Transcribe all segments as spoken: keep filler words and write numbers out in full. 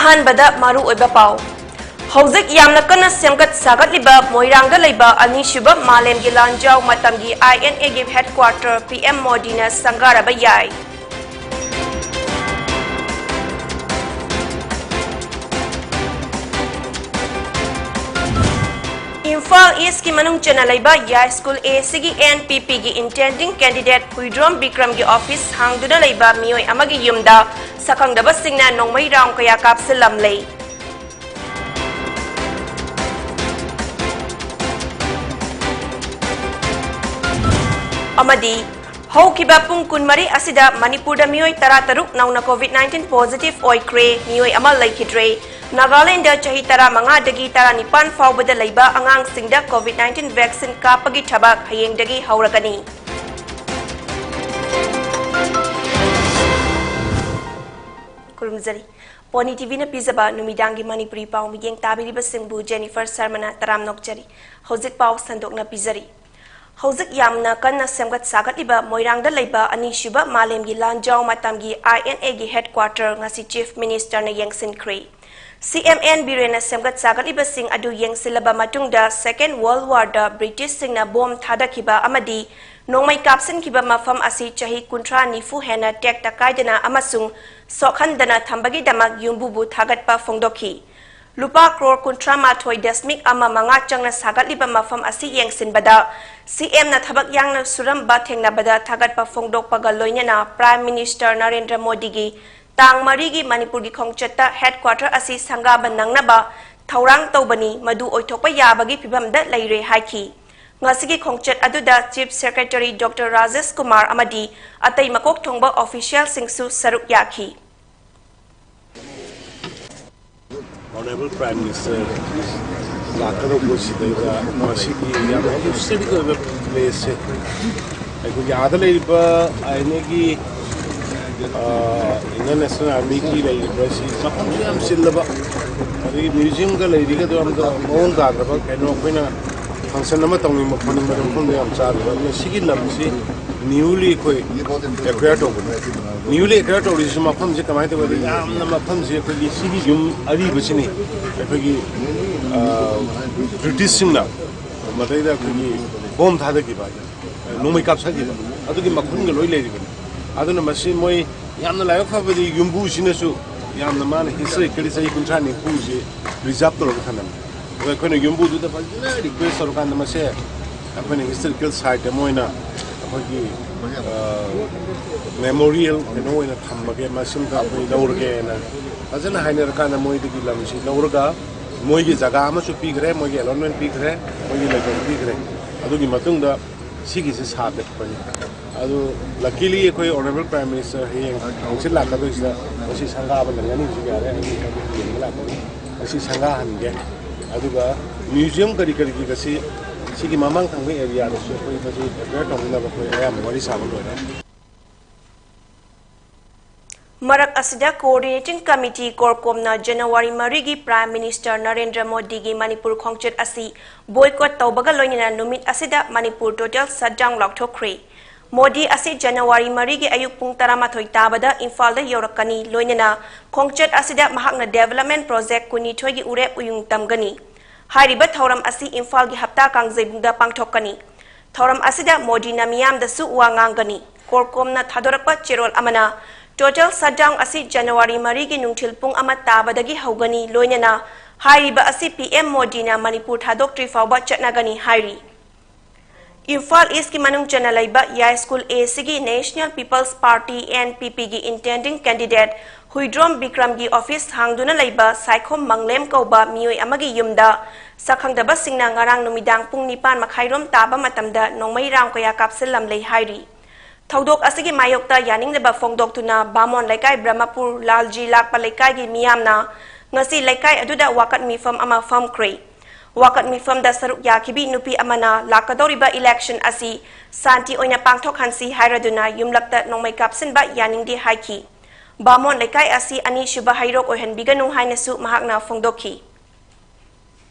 ꯑꯍꯥꯟꯕꯗ ꯃꯔꯨꯑꯣꯏꯕ ꯄꯥꯎ꯫ ꯍꯧꯖꯤꯛ ꯌꯥꯝꯅ ꯀꯟꯅ ꯁꯦꯝꯒꯠ ꯁꯥꯒꯠꯂꯤꯕ ꯃꯣꯏꯔꯥꯡꯗ ꯂꯩꯕ ꯑꯅꯤꯁꯨꯕ ꯃꯥꯂꯦꯝꯒꯤ ꯂꯥꯟꯖꯥꯎ ꯃꯇꯝꯒꯤ INA ꯒꯤ headquarter PM ꯃꯣꯗꯤꯅ ꯁꯪꯒꯥꯔꯕ ꯌꯥꯏ꯫ ꯏꯝꯐꯥꯜ ꯏꯁꯀꯤ ꯃꯅꯨꯡ ꯆꯟꯅ ꯂꯩꯕ ꯌꯥꯏ ꯁ꯭ꯀꯨꯜ ꯑꯦ ꯁꯤꯒꯤ NPP ꯒꯤ intending candidate ꯍꯨꯏꯗ꯭ꯔꯣꯝ ꯕꯤꯀ꯭ꯔꯝꯒꯤ office ꯍꯥꯡꯗꯨꯅ ꯂꯩꯕ ꯃꯤꯑꯣꯏ ꯑꯃꯒꯤ ꯌꯨꯝꯗ ꯁꯛꯈꯪꯗꯕꯁꯤꯡꯅ ꯅꯣꯡꯃꯩ round ꯀꯌꯥ ꯀꯥꯞꯁꯤꯜꯂꯝꯂꯦ꯫ ꯑꯃꯗꯤ ꯍꯧꯈꯤꯕ ꯄꯨꯡ ꯀꯨꯟꯃꯔꯤ ꯑꯁꯤꯗ ꯃꯅꯤꯄꯨꯔꯗ ꯃꯤꯑꯣꯏ ꯇꯔꯥꯇꯔꯨꯛ ꯅꯧꯅ COVID nineteen positive ꯑꯣꯏꯈ꯭ꯔꯦ, ꯃꯤꯑꯣꯏ ꯑꯃ ꯂꯩꯈꯤꯗ꯭ꯔꯦ꯫ ꯅꯥꯒꯥꯂꯦꯟꯗ ꯆꯍꯤ ꯇꯔꯥꯃꯉꯥꯗꯒꯤ ꯇꯔꯥꯅꯤꯄꯥꯟ ꯐꯥꯎꯕꯗ ꯂꯩꯕ ꯑꯉꯥꯡꯁꯤꯡꯗ COVID nineteen vaccine ꯀꯥꯞꯄꯒꯤ ꯊꯕꯛ ꯍꯌꯦꯡꯗꯒꯤ ꯍꯧꯔꯒꯅꯤ꯫ ꯈꯨꯔꯨꯝꯖꯔꯤ꯫ ꯄꯣꯅꯤ TVꯅ ꯄꯤꯖꯕ ꯅꯨꯃꯤꯗꯥꯡꯒꯤ ꯃꯅꯤꯄꯨꯔꯤ ꯄꯥꯎ ꯃꯤꯠꯌꯦꯡ ꯇꯥꯕꯤꯔꯤꯕꯁꯤꯡꯕꯨ ꯖꯦꯅꯤꯐꯔ ꯁꯔꯃꯅ ꯇꯔꯥꯝꯅ ꯑꯣꯛꯆꯔꯤ꯫ ꯍꯧꯖꯤꯛ ꯄꯥꯎ ꯁꯟꯗꯣꯛꯅ ꯄꯤꯖꯔꯤ꯫ ꯍꯧꯖꯤꯛ ꯌꯥꯝꯅ ꯀꯟꯅ ꯁꯦꯝꯒꯠ ꯁꯥꯒꯠꯂꯤꯕ ꯃꯣꯏꯔꯥꯡꯗ ꯂꯩꯕ ꯑꯅꯤꯁꯨꯕ ꯃꯥꯂꯦꯝꯒꯤ ꯂꯥꯟꯖꯥꯎ ꯃꯇꯝꯒꯤ INA ꯒꯤ headquarter ꯉꯁꯤ Chief Ministerꯅ ꯌꯦꯡꯁꯤꯟꯈ꯭ꯔꯦ꯫ CM N ꯕꯤꯔꯦꯟꯅ ꯁꯦꯝꯒꯠ ꯁꯥꯒꯠꯂꯤꯕꯁꯤꯡ ꯑꯗꯨ ꯌꯦꯡꯁꯤꯜꯂꯕ ꯃꯇꯨꯡꯗ Second World Warꯗ Britishꯁꯤꯡꯅ bomb ꯊꯥꯗꯈꯤꯕ ꯑꯃꯗꯤ ꯅꯣꯡꯃꯩ ꯀꯥꯞꯁꯤꯟꯈꯤꯕ ꯃꯐꯝ ꯑꯁꯤ ꯆꯍꯤ ꯀꯨꯟꯊ꯭ꯔꯥ ꯅꯤꯐꯨ ꯍꯦꯟꯅ ꯇꯦꯛꯇ ꯀꯥꯏꯗꯅ ꯑꯃꯁꯨꯡ ꯁꯣꯛꯍꯟꯗꯅ ꯊꯝꯕꯒꯤꯗꯃꯛ ꯌꯨꯝꯕꯨꯕꯨ ꯊꯥꯒꯠꯄ ꯐꯣꯡꯗꯣꯛꯈꯤ꯫ ꯂꯨꯄꯥ ꯀ꯭ꯔꯣꯔ ꯀꯨꯟꯊ꯭ꯔꯥ ꯃꯥꯊꯣꯏ ꯗꯁꯃꯤꯛ ꯑꯃ ꯃꯉꯥ ꯆꯪꯅ ꯁꯥꯒꯠꯂꯤꯕ ꯃꯐꯝ ꯑꯁꯤ ꯌꯦꯡꯁꯤꯟꯕꯗ CMꯅ ꯊꯕꯛ ꯌꯥꯡꯅ ꯁꯨꯔꯝꯕ ꯊꯦꯡꯅꯕꯗ ꯊꯥꯒꯠꯄ ꯐꯣꯡꯗꯣꯛꯄꯒ ꯂꯣꯏꯅꯅ Prime Minister ꯅꯔꯦꯟꯗ꯭ꯔ ꯃꯣꯗꯤꯒꯤ ꯇꯥꯡ ꯃꯔꯤꯒꯤ ꯃꯅꯤꯄꯨꯔꯒꯤ ꯈꯣꯡꯆꯠꯇ headquarter ꯑꯁꯤ ꯁꯪꯒꯥꯕ ꯅꯪꯅꯕ ꯊꯧꯔꯥꯡ ꯇꯧꯕꯅꯤ, ꯃꯗꯨ ꯑꯣꯏꯊꯣꯛꯄ ꯌꯥꯕꯒꯤ ꯐꯤꯚꯝꯗ ꯂꯩꯔꯦ ꯍꯥꯏꯈꯤ꯫ ꯉꯁꯤꯒꯤ ꯈꯣꯡꯆꯠ ꯑꯗꯨꯗ Chief Secretary Doctor Rajesh Kumar ꯑꯃꯗꯤ ꯑꯇꯩ ꯃꯀꯣꯛ ꯊꯣꯡꯕ officialꯁꯤꯡꯁꯨ ꯁꯔꯨꯛ ꯌꯥꯈꯤ꯫ Honorable Prime Minister ꯂꯥꯛꯀꯗꯧꯕ ꯁꯤꯗꯩꯗ ꯃꯁꯤꯒꯤ ꯌꯥꯝꯅ historic ꯑꯣꯏꯕ placeꯁꯦ ꯑꯩꯈꯣꯏꯒꯤ ꯑꯥꯗ ꯂꯩꯔꯤꯕ INAꯒꯤ, ꯑ, Indian National Armyꯒꯤ ꯂꯩꯔꯤꯕ ꯁꯤ ꯃꯐꯝꯁꯨ ꯌꯥꯝ ꯆꯤꯜꯂꯕ, ꯑꯗꯒꯤ museumꯒ ꯂꯩꯔꯤꯒꯗꯣ ꯌꯥꯝꯅ ꯃꯑꯣꯡ ꯇꯥꯗ꯭ꯔꯕ ꯀꯩꯅꯣ ꯑꯩꯈꯣꯏꯅ function ꯑꯃ ꯇꯧꯅꯤꯡꯕ ꯈꯣꯠꯅꯤꯡꯕꯗ ꯃꯐꯝꯗꯣ ꯌꯥꯝ ꯆꯥꯗꯕ꯫ ꯑꯗꯨꯅ ꯁꯤꯒꯤ ꯂꯝꯁꯤ Newly ꯑꯩꯈꯣꯏ acquire ꯇꯧꯕꯅꯦ꯫ Newly acquire ꯇꯧꯔꯤꯁꯤꯁꯨ ꯃꯐꯝꯁꯦ ꯀꯃꯥꯏꯅ ꯇꯧꯒꯦꯗ, ꯌꯥꯝꯅ ꯃꯐꯝꯁꯦ ꯑꯩꯈꯣꯏꯒꯤ ꯁꯤꯒꯤ ꯌꯨꯝ ꯑꯔꯤꯕꯁꯤꯅꯤ ꯑꯩꯈꯣꯏꯒꯤ ꯕ꯭ꯔꯤꯇꯤꯁꯁꯤꯡꯅ ꯃꯗꯩꯗ ꯑꯩꯈꯣꯏꯒꯤ ꯕꯣꯝ ꯊꯥꯗꯈꯤꯕ, ꯅꯣꯡꯃꯩ ꯀꯥꯞꯊꯈꯤꯕ, ꯑꯗꯨꯒꯤ ꯃꯈꯨꯟꯒ ꯂꯣꯏ ꯂꯩꯔꯤꯕꯅꯤ꯫ ꯑꯗꯨꯅ ꯃꯁꯤ ꯃꯣꯏ ꯌꯥꯝꯅ ꯂꯥꯏꯕꯛ ꯐꯕꯗꯤ ꯌꯨꯝꯕꯨꯁꯤꯅꯁꯨ ꯌꯥꯝꯅ ꯃꯥꯅ historically ꯆꯍꯤ ꯀꯨꯟꯊ꯭ꯔꯥ ꯅꯤꯐꯨꯁꯤ preserve ꯇꯧꯔꯒ ꯊꯝꯂꯝꯃꯤ꯫ ꯑꯗꯣ ꯑꯩꯈꯣꯏꯅ ꯌꯨꯝꯕꯨꯗꯨꯗ ꯐꯖꯅ request ꯇꯧꯔꯀꯥꯟꯗ ꯃꯁꯦ ꯑꯩꯈꯣꯏꯅ historical site ꯑꯃ ꯑꯣꯏꯅ ꯑꯩꯈꯣꯏꯒꯤ memorial ꯀꯩꯅꯣ ꯑꯣꯏꯅ ꯊꯝꯃꯒꯦ, ꯃꯁꯤꯃꯇ ꯑꯩꯈꯣꯏ ꯂꯧꯔꯒꯦꯅ ꯐꯖꯅ ꯍꯥꯏꯅꯔꯀꯥꯟꯗ ꯃꯣꯏꯗꯒꯤ ꯂꯝꯁꯤ ꯂꯧꯔꯒ ꯃꯣꯏꯒꯤ ꯖꯒꯥ ꯑꯃꯁꯨ ꯄꯤꯈ꯭ꯔꯦ, ꯃꯣꯏꯒꯤ allotment ꯄꯤꯈ꯭ꯔꯦ, ꯃꯣꯏꯒꯤ ꯂꯩꯐꯝ ꯄꯤꯈ꯭ꯔꯦ꯫ ꯑꯗꯨꯒꯤ ꯃꯇꯨꯡꯗ ꯁꯤꯒꯤꯁꯦ ꯁꯥꯒꯠꯄꯅꯤ꯫ ꯑꯗꯨ luckily ꯑꯩꯈꯣꯏ Honourable Prime Minister ꯍꯌꯦꯡ ꯍꯪꯆꯤꯠ ꯂꯥꯛꯀꯗꯣꯏꯁꯤꯗ ꯃꯁꯤ ꯁꯪꯒꯥꯕ ꯅꯪꯒꯅꯤ ꯍꯧꯖꯤꯛ ꯌꯥꯔꯦ, ꯑꯩ ꯌꯦꯡꯕ ꯂꯥꯛꯀꯅꯤ꯫ ꯃꯁꯤ ꯁꯪꯒꯥꯍꯟꯒꯦ꯫ ꯑꯗꯨꯒ museum ꯀꯔꯤ ꯀꯔꯤꯒꯤ ꯉꯁꯤ ꯁꯤꯒꯤ ꯃꯃꯥꯡ ꯊꯪꯕ areaꯗꯁꯨ ꯑꯩꯈꯣꯏ ꯃꯁꯤ prepare ꯇꯧꯅꯅꯕ ꯑꯩꯈꯣꯏ ꯑꯌꯥꯝꯕ ꯋꯥꯔꯤ ꯁꯥꯕ ꯂꯣꯏꯔꯦ꯫ ꯃꯔꯛ ꯑꯁꯤꯗ Coordinating Committee ꯀꯣꯔꯀꯣꯝꯅ ꯖꯅꯋꯥꯔꯤ ꯃꯔꯤꯒꯤ Prime Minister ꯅꯔꯦꯟꯗ꯭ꯔ ꯃꯣꯗꯤꯒꯤ ꯃꯅꯤꯄꯨꯔ ꯈꯣꯡꯆꯠ ꯑꯁꯤ boycott ꯇꯧꯕꯒ ꯂꯣꯏꯅꯅ ꯅꯨꯃꯤꯠ ꯑꯁꯤꯗ ꯃꯅꯤꯄꯨꯔ total shutdown ꯂꯥꯎꯊꯣꯛꯈ꯭ꯔꯦ꯫ ꯃꯣꯗꯤ ꯑꯁꯤ ꯖꯅꯋꯥꯔꯤ ꯃꯔꯤꯒꯤ ꯑꯌꯨꯛ ꯄꯨꯡ ꯇꯔꯥꯃꯥꯊꯣꯏ ꯇꯥꯕꯗ ꯏꯝꯐꯥꯜꯗ ꯌꯧꯔꯛꯀꯅꯤ, ꯂꯣꯏꯅꯅ ꯈꯣꯡꯆꯠ ꯑꯁꯤꯗ ꯃꯍꯥꯛꯅ development project ꯀꯨꯟꯅꯤꯊꯣꯏꯒꯤ ꯎꯔꯦꯞ ꯎꯌꯨꯡ ꯇꯝꯒꯅꯤ꯫ ꯍꯥꯏꯔꯤꯕ ꯊꯧꯔꯝ ꯑꯁꯤ ꯏꯝꯐꯥꯜꯒꯤ ꯍꯞꯇꯥ ꯀꯥꯡꯖꯩꯕꯨꯡꯗ ꯄꯥꯡꯊꯣꯛꯀꯅꯤ꯫ ꯊꯧꯔꯝ ꯑꯁꯤꯗ ꯃꯣꯗꯤꯅ ꯃꯤꯌꯥꯝꯗꯁꯨ ꯋꯥ ꯉꯥꯡꯒꯅꯤ꯫ ꯀꯣꯔꯀꯣꯝꯅ ꯊꯥꯗꯣꯔꯛꯄ ꯆꯦꯔꯣꯜ ꯑꯃꯅ total shutdown ꯑꯁꯤ ꯖꯅꯋꯥꯔꯤ ꯃꯔꯤꯒꯤ ꯅꯨꯡꯊꯤꯜ ꯄꯨꯡ ꯑꯃ ꯇꯥꯕꯗꯒꯤ ꯍꯧꯒꯅꯤ, ꯂꯣꯏꯅꯅ ꯍꯥꯏꯔꯤꯕ ꯑꯁꯤ P M ꯃꯣꯗꯤꯅ ꯃꯅꯤꯄꯨꯔ ꯊꯥꯗꯣꯛꯇ꯭ꯔꯤ ꯐꯥꯎꯕ ꯆꯠꯅꯒꯅꯤ ꯍꯥꯏꯔꯤ꯫ ꯏꯝꯐꯥꯜ ꯏꯁꯀꯤ ꯃꯅꯨꯡ ꯆꯟꯅ ꯂꯩꯕ ꯌꯥꯏꯁ꯭ꯀꯨꯜ ꯑꯦ ꯁꯤꯒꯤ National People's Party N P Pꯒꯤ intending candidate Huidrom ꯕꯤꯀ꯭ꯔꯝꯒꯤ office ꯍꯥꯡꯗꯨꯅ ꯂꯩꯕ ꯁꯥꯏꯈꯣꯝ ꯃꯪꯂꯦꯝ ꯀꯧꯕ ꯃꯤꯑꯣꯏ ꯑꯃꯒꯤ ꯌꯨꯝꯗ ꯁꯛꯈꯪꯗꯕꯁꯤꯡꯅ ꯉꯔꯥꯡ ꯅꯨꯃꯤꯗꯥꯡ ꯄꯨꯡ ꯅꯤꯄꯥꯟ ꯃꯈꯥꯏꯔꯣꯝ ꯇꯥꯕ ꯃꯇꯝꯗ ꯅꯣꯡꯃꯩ round ꯀꯌꯥ ꯀꯥꯞꯁꯤꯜꯂꯝꯂꯦ ꯍꯥꯏꯔꯤ꯫ ꯊꯧꯗꯣꯛ ꯑꯁꯤꯒꯤ ꯃꯥꯌꯣꯛꯇ ꯌꯥꯅꯤꯡꯗꯕ ꯐꯣꯡꯗꯣꯛꯇꯨꯅ ꯕꯥꯃꯣꯟ ꯂꯩꯀꯥꯏ ꯕ꯭ꯔꯍꯃꯄꯨꯔ ꯂꯥꯜꯖꯤ ꯂꯥꯛꯄ ꯂꯩꯀꯥꯏꯒꯤ ꯃꯤꯌꯥꯝꯅ ꯉꯁꯤ ꯂꯩꯀꯥꯏ ꯑꯗꯨꯗ ꯋꯥꯀꯠ ꯃꯤꯐꯝ ꯑꯃ ꯐꯝꯈ꯭ꯔꯦ꯫ ꯋꯥꯀꯠ ꯃꯤꯐꯝꯗ ꯁꯔꯨꯛ ꯌꯥꯈꯤꯕꯤ ꯅꯨꯄꯤ ꯑꯃꯅ ꯂꯥꯛꯀꯗꯧꯔꯤꯕ election ꯑꯁꯤ ꯁꯥꯟꯇꯤ ꯑꯣꯏꯅ ꯄꯥꯡꯊꯣꯛꯍꯟꯁꯤ ꯍꯥꯏꯔꯗꯨꯅ ꯌꯨꯝꯂꯛꯇ ꯅꯣꯡꯃꯩ ꯀꯥꯞꯁꯤꯟꯕ ꯌꯥꯅꯤꯡꯗꯦ ꯍꯥꯏꯈꯤ꯫ ꯕꯥꯃꯣꯟ ꯂꯩꯀꯥꯏ ꯑꯁꯤ ꯑꯅꯤꯁꯨꯕ ꯍꯩꯔꯣꯛ ꯑꯣꯏꯍꯟꯕꯤꯒꯅꯨ ꯍꯥꯏꯅꯁꯨ ꯃꯍꯥꯛꯅ ꯐꯣꯡꯗꯣꯛꯈꯤ꯫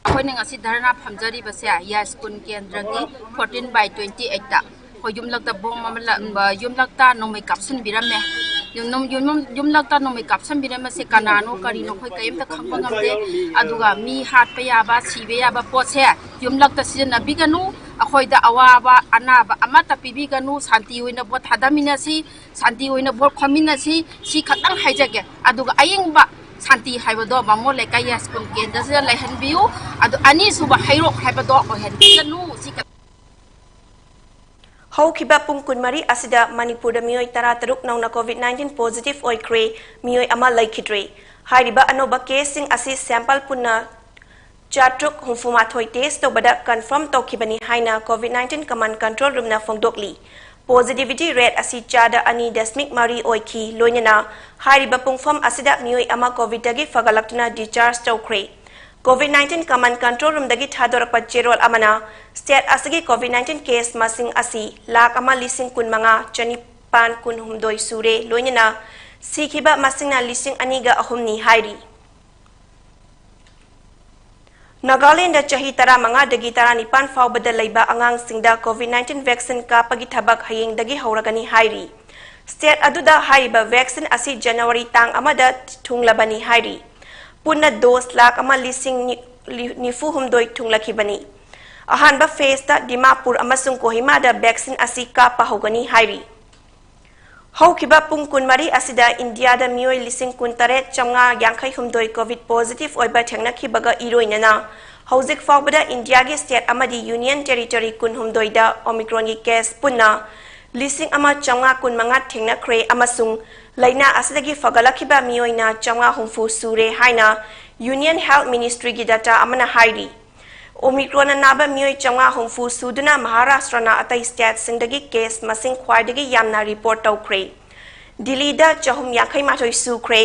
ꯑꯩꯈꯣꯏꯅ ꯉꯁꯤ ꯙꯔꯅꯥ ꯐꯝꯖꯔꯤꯕꯁꯦ ꯌꯥꯏꯁ꯭ꯀꯨꯜ ꯀꯦꯟꯗ꯭ꯔꯒꯤ fourteen by twenty eightꯇ ꯑꯩꯈꯣꯏ ꯌꯨꯝꯂꯛꯇ ꯕꯣꯝ ꯑꯃ ꯂ-, ꯕ-, ꯌꯨꯝꯂꯛꯇ ꯅꯣꯡꯃꯩ ꯀꯥꯞꯁꯤꯟꯕꯤꯔꯝꯃꯦ꯫ ꯌꯨꯝ-, ꯌꯨꯝ-, ꯌꯨꯝꯂꯛꯇ ꯅꯣꯡꯃꯩ ꯀꯥꯞꯁꯤꯟꯕꯤꯔꯝꯕꯁꯦ ꯀꯅꯥꯅꯣ ꯀꯔꯤꯅꯣ ꯑꯩꯈꯣꯏ ꯀꯔꯤꯝꯇ ꯈꯪꯕ ꯉꯝꯗꯦ꯫ ꯑꯗꯨꯒ ꯃꯤ ꯍꯥꯠꯄ ꯌꯥꯕ, ꯁꯤꯕ ꯌꯥꯕ ꯄꯣꯠꯁꯦ ꯌꯨꯝꯂꯛꯇ ꯁꯤꯖꯤꯟꯅꯕꯤꯒꯅꯨ꯫ ꯑꯩꯈꯣꯏꯗ ꯑꯋꯥꯕ ꯑꯅꯥꯕ ꯑꯃꯠꯇ ꯄꯤꯕꯤꯒꯅꯨ꯫ ꯁꯥꯟꯇꯤ ꯑꯣꯏꯅ ꯚꯣꯠ ꯊꯥꯗꯃꯤꯟꯅꯁꯤ, ꯁꯥꯟꯇꯤ ꯑꯣꯏꯅ ꯚꯣꯠ ꯈꯣꯝꯃꯤꯟꯅꯁꯤ꯫ ꯁꯤ ꯈꯛꯇꯪ ꯍꯥꯏꯖꯒꯦ꯫ ꯑꯗꯨꯒ ꯑꯌꯤꯡꯕ ꯁꯥꯟꯇꯤ ꯍꯥꯏꯕꯗꯣ ꯕꯥꯃꯣꯟ ꯂꯩꯀꯥꯏ ꯌꯥꯏꯁ꯭ꯀꯨꯜ ꯀꯦꯟꯗ꯭ꯔꯁꯤꯗ ꯂꯩꯍꯟꯕꯤꯌꯨ꯫ ꯑꯗꯨ ꯑꯅꯤꯁꯨꯕ ꯍꯩꯔꯣꯛ ꯍꯥꯏꯕꯗꯣ ꯑꯣꯏꯍꯟꯕꯤꯒꯅꯨ꯫ ꯁꯤ ꯈꯛ- ꯍꯧꯈꯤꯕ ꯄꯨꯡ ꯀꯨꯟꯃꯔꯤ ꯑꯁꯤꯗ ꯃꯅꯤꯄꯨꯔꯗ ꯃꯤꯑꯣꯏ ꯇꯔꯥꯇꯔꯨꯛ ꯅꯧꯅ COVID nineteen positive ꯑꯣꯏꯈ꯭ꯔꯦ, ꯃꯤꯑꯣꯏ ꯑꯃ ꯂꯩꯈꯤꯗ꯭ꯔꯦ꯫ ꯍꯥꯏꯔꯤꯕ ꯑꯅꯧꯕ caseꯁꯤꯡ ꯑꯁꯤ sample ꯄꯨꯟꯅ ꯆꯥꯇ꯭ꯔꯨꯛ ꯍꯨꯝꯐꯨꯃꯥꯊꯣꯏ test ꯇꯧꯕꯗ confirm ꯇꯧꯈꯤꯕꯅꯤ ꯍꯥꯏꯅ COVID nineteen command control roomꯅ ꯐꯣꯡꯗꯣꯛꯂꯤ꯫ Positivity rate ꯑꯁꯤ ꯆꯥꯗ ꯑꯅꯤ ꯗꯁꯃꯤꯛ ꯃꯔꯤ ꯑꯣꯏꯈꯤ꯫ ꯂꯣꯏꯅꯅ ꯍꯥꯏꯔꯤꯕ ꯄꯨꯡꯐꯝ ꯑꯁꯤꯗ ꯃꯤꯑꯣꯏ ꯑꯃ COVIDꯇꯒꯤ ꯐꯒꯠꯂꯛꯇꯨꯅ discharge ꯇꯧꯈ꯭ꯔꯦ꯫ COVID nineteen command control roomꯗꯒꯤ ꯊꯥꯗꯣꯔꯛꯄ ꯆꯦꯔꯣꯜ ꯑꯃꯅ state ꯑꯁꯤꯒꯤ COVID nineteen case ꯃꯁꯤꯡ ꯑꯁꯤ ꯂꯥꯈ ꯑꯃ ꯂꯤꯁꯤꯡ ꯀꯨꯟꯃꯉꯥ ꯆꯅꯤꯄꯥꯟ ꯀꯨꯟꯍꯨꯝꯗꯣꯏ ꯁꯨꯔꯦ꯫ ꯂꯣꯏꯅꯅ ꯁꯤꯈꯤꯕ ꯃꯁꯤꯡꯅ ꯂꯤꯁꯤꯡ ꯑꯅꯤꯒ ꯑꯍꯨꯝꯅꯤ ꯍꯥꯏꯔꯤ꯫ ꯅꯥꯒꯥꯂꯦꯟꯗ ꯆꯍꯤ ꯇꯔꯥꯃꯉꯥꯗꯒꯤ ꯇꯔꯥꯅꯤꯄꯥꯟ ꯐꯥꯎꯕꯗ ꯂꯩꯕ ꯑꯉꯥꯡꯁꯤꯡꯗ COVID nineteen vaccine ꯀꯥꯞꯄꯒꯤ ꯊꯕꯛ ꯍꯌꯦꯡꯗꯒꯤ ꯍꯧꯔꯒꯅꯤ ꯍꯥꯏꯔꯤ꯫ State ꯑꯗꯨꯗ ꯍꯥꯏꯔꯤꯕ vaccine ꯑꯁꯤ January ꯇꯥꯡ ꯑꯃꯗ ꯊꯨꯡꯂꯕꯅꯤ ꯍꯥꯏꯔꯤ꯫ ꯄꯨꯟꯅ dose ꯂꯥꯈ ꯑꯃ ꯂꯤꯁꯤꯡ ꯅꯤ-, ꯂꯤ-, ꯅꯤꯐꯨ ꯍꯨꯝꯗꯣꯏ ꯊꯨꯡꯂꯈꯤꯕꯅꯤ꯫ ꯑꯍꯥꯟꯕ phaseꯇ ꯗꯤꯃꯥꯄꯨꯔ ꯑꯃꯁꯨꯡ ꯀꯣꯍꯤꯃꯥꯗ vaccine ꯑꯁꯤ ꯀꯥꯞꯄ ꯍꯧꯒꯅꯤ ꯍꯥꯏꯔꯤ꯫ ꯍꯧꯈꯤꯕ ꯄꯨꯡ ꯀꯨꯟꯃꯔꯤ ꯑꯁꯤꯗ ꯏꯟꯗꯤꯌꯥꯗ ꯃꯤꯑꯣꯏ ꯂꯤꯁꯤꯡ ꯀꯨꯟꯇꯔꯦꯠ ꯆꯥꯝꯃꯉꯥ ꯌꯥꯡꯈꯩ ꯍꯨꯝꯗꯣꯏ COVID positive ꯑꯣꯏꯕ ꯊꯦꯡꯅꯈꯤꯕꯒ ꯏꯔꯣꯏꯅꯅ ꯍꯧꯖꯤꯛ ꯐꯥꯎꯕꯗ ꯏꯟꯗꯤꯌꯥꯒꯤ state ꯑꯃꯗꯤ union territory ꯀꯨꯟꯍꯨꯝꯗꯣꯏꯗ Omicronꯒꯤ case ꯄꯨꯟꯅ ꯂꯤꯁꯤꯡ ꯑꯃ ꯆꯥꯝꯃꯉꯥ ꯀꯨꯟꯃꯉꯥ ꯊꯦꯡꯅꯈ꯭ꯔꯦ ꯑꯃꯁꯨꯡ ꯂꯥꯏꯅꯥ ꯑꯁꯤꯗꯒꯤ ꯐꯒꯠꯂꯛꯈꯤꯕ ꯃꯤꯑꯣꯏꯅ ꯆꯥꯝꯃꯉꯥ ꯍꯨꯝꯐꯨ ꯁꯨꯔꯦ ꯍꯥꯏꯅ Union Health Ministryꯒꯤ data ꯑꯃꯅ ꯍꯥꯏꯔꯤ꯫ Omicronꯅ ꯅꯥꯕ ꯃꯤꯑꯣꯏ ꯆꯥꯝꯃꯉꯥ ꯍꯨꯝꯐꯨ ꯁꯨꯗꯨꯅ ꯃꯍꯥꯔꯥꯁꯇ꯭ꯔꯅ ꯑꯇꯩ stateꯁꯤꯡꯗꯒꯤ case ꯃꯁꯤꯡ ꯈ꯭ꯋꯥꯏꯗꯒꯤ ꯌꯥꯝꯅ report ꯇꯧꯈ꯭ꯔꯦ꯫ ꯗꯤꯜꯂꯤꯗ ꯆꯍꯨꯝ ꯌꯥꯡꯈꯩ ꯃꯥꯊꯣꯏ ꯁꯨꯈ꯭ꯔꯦ,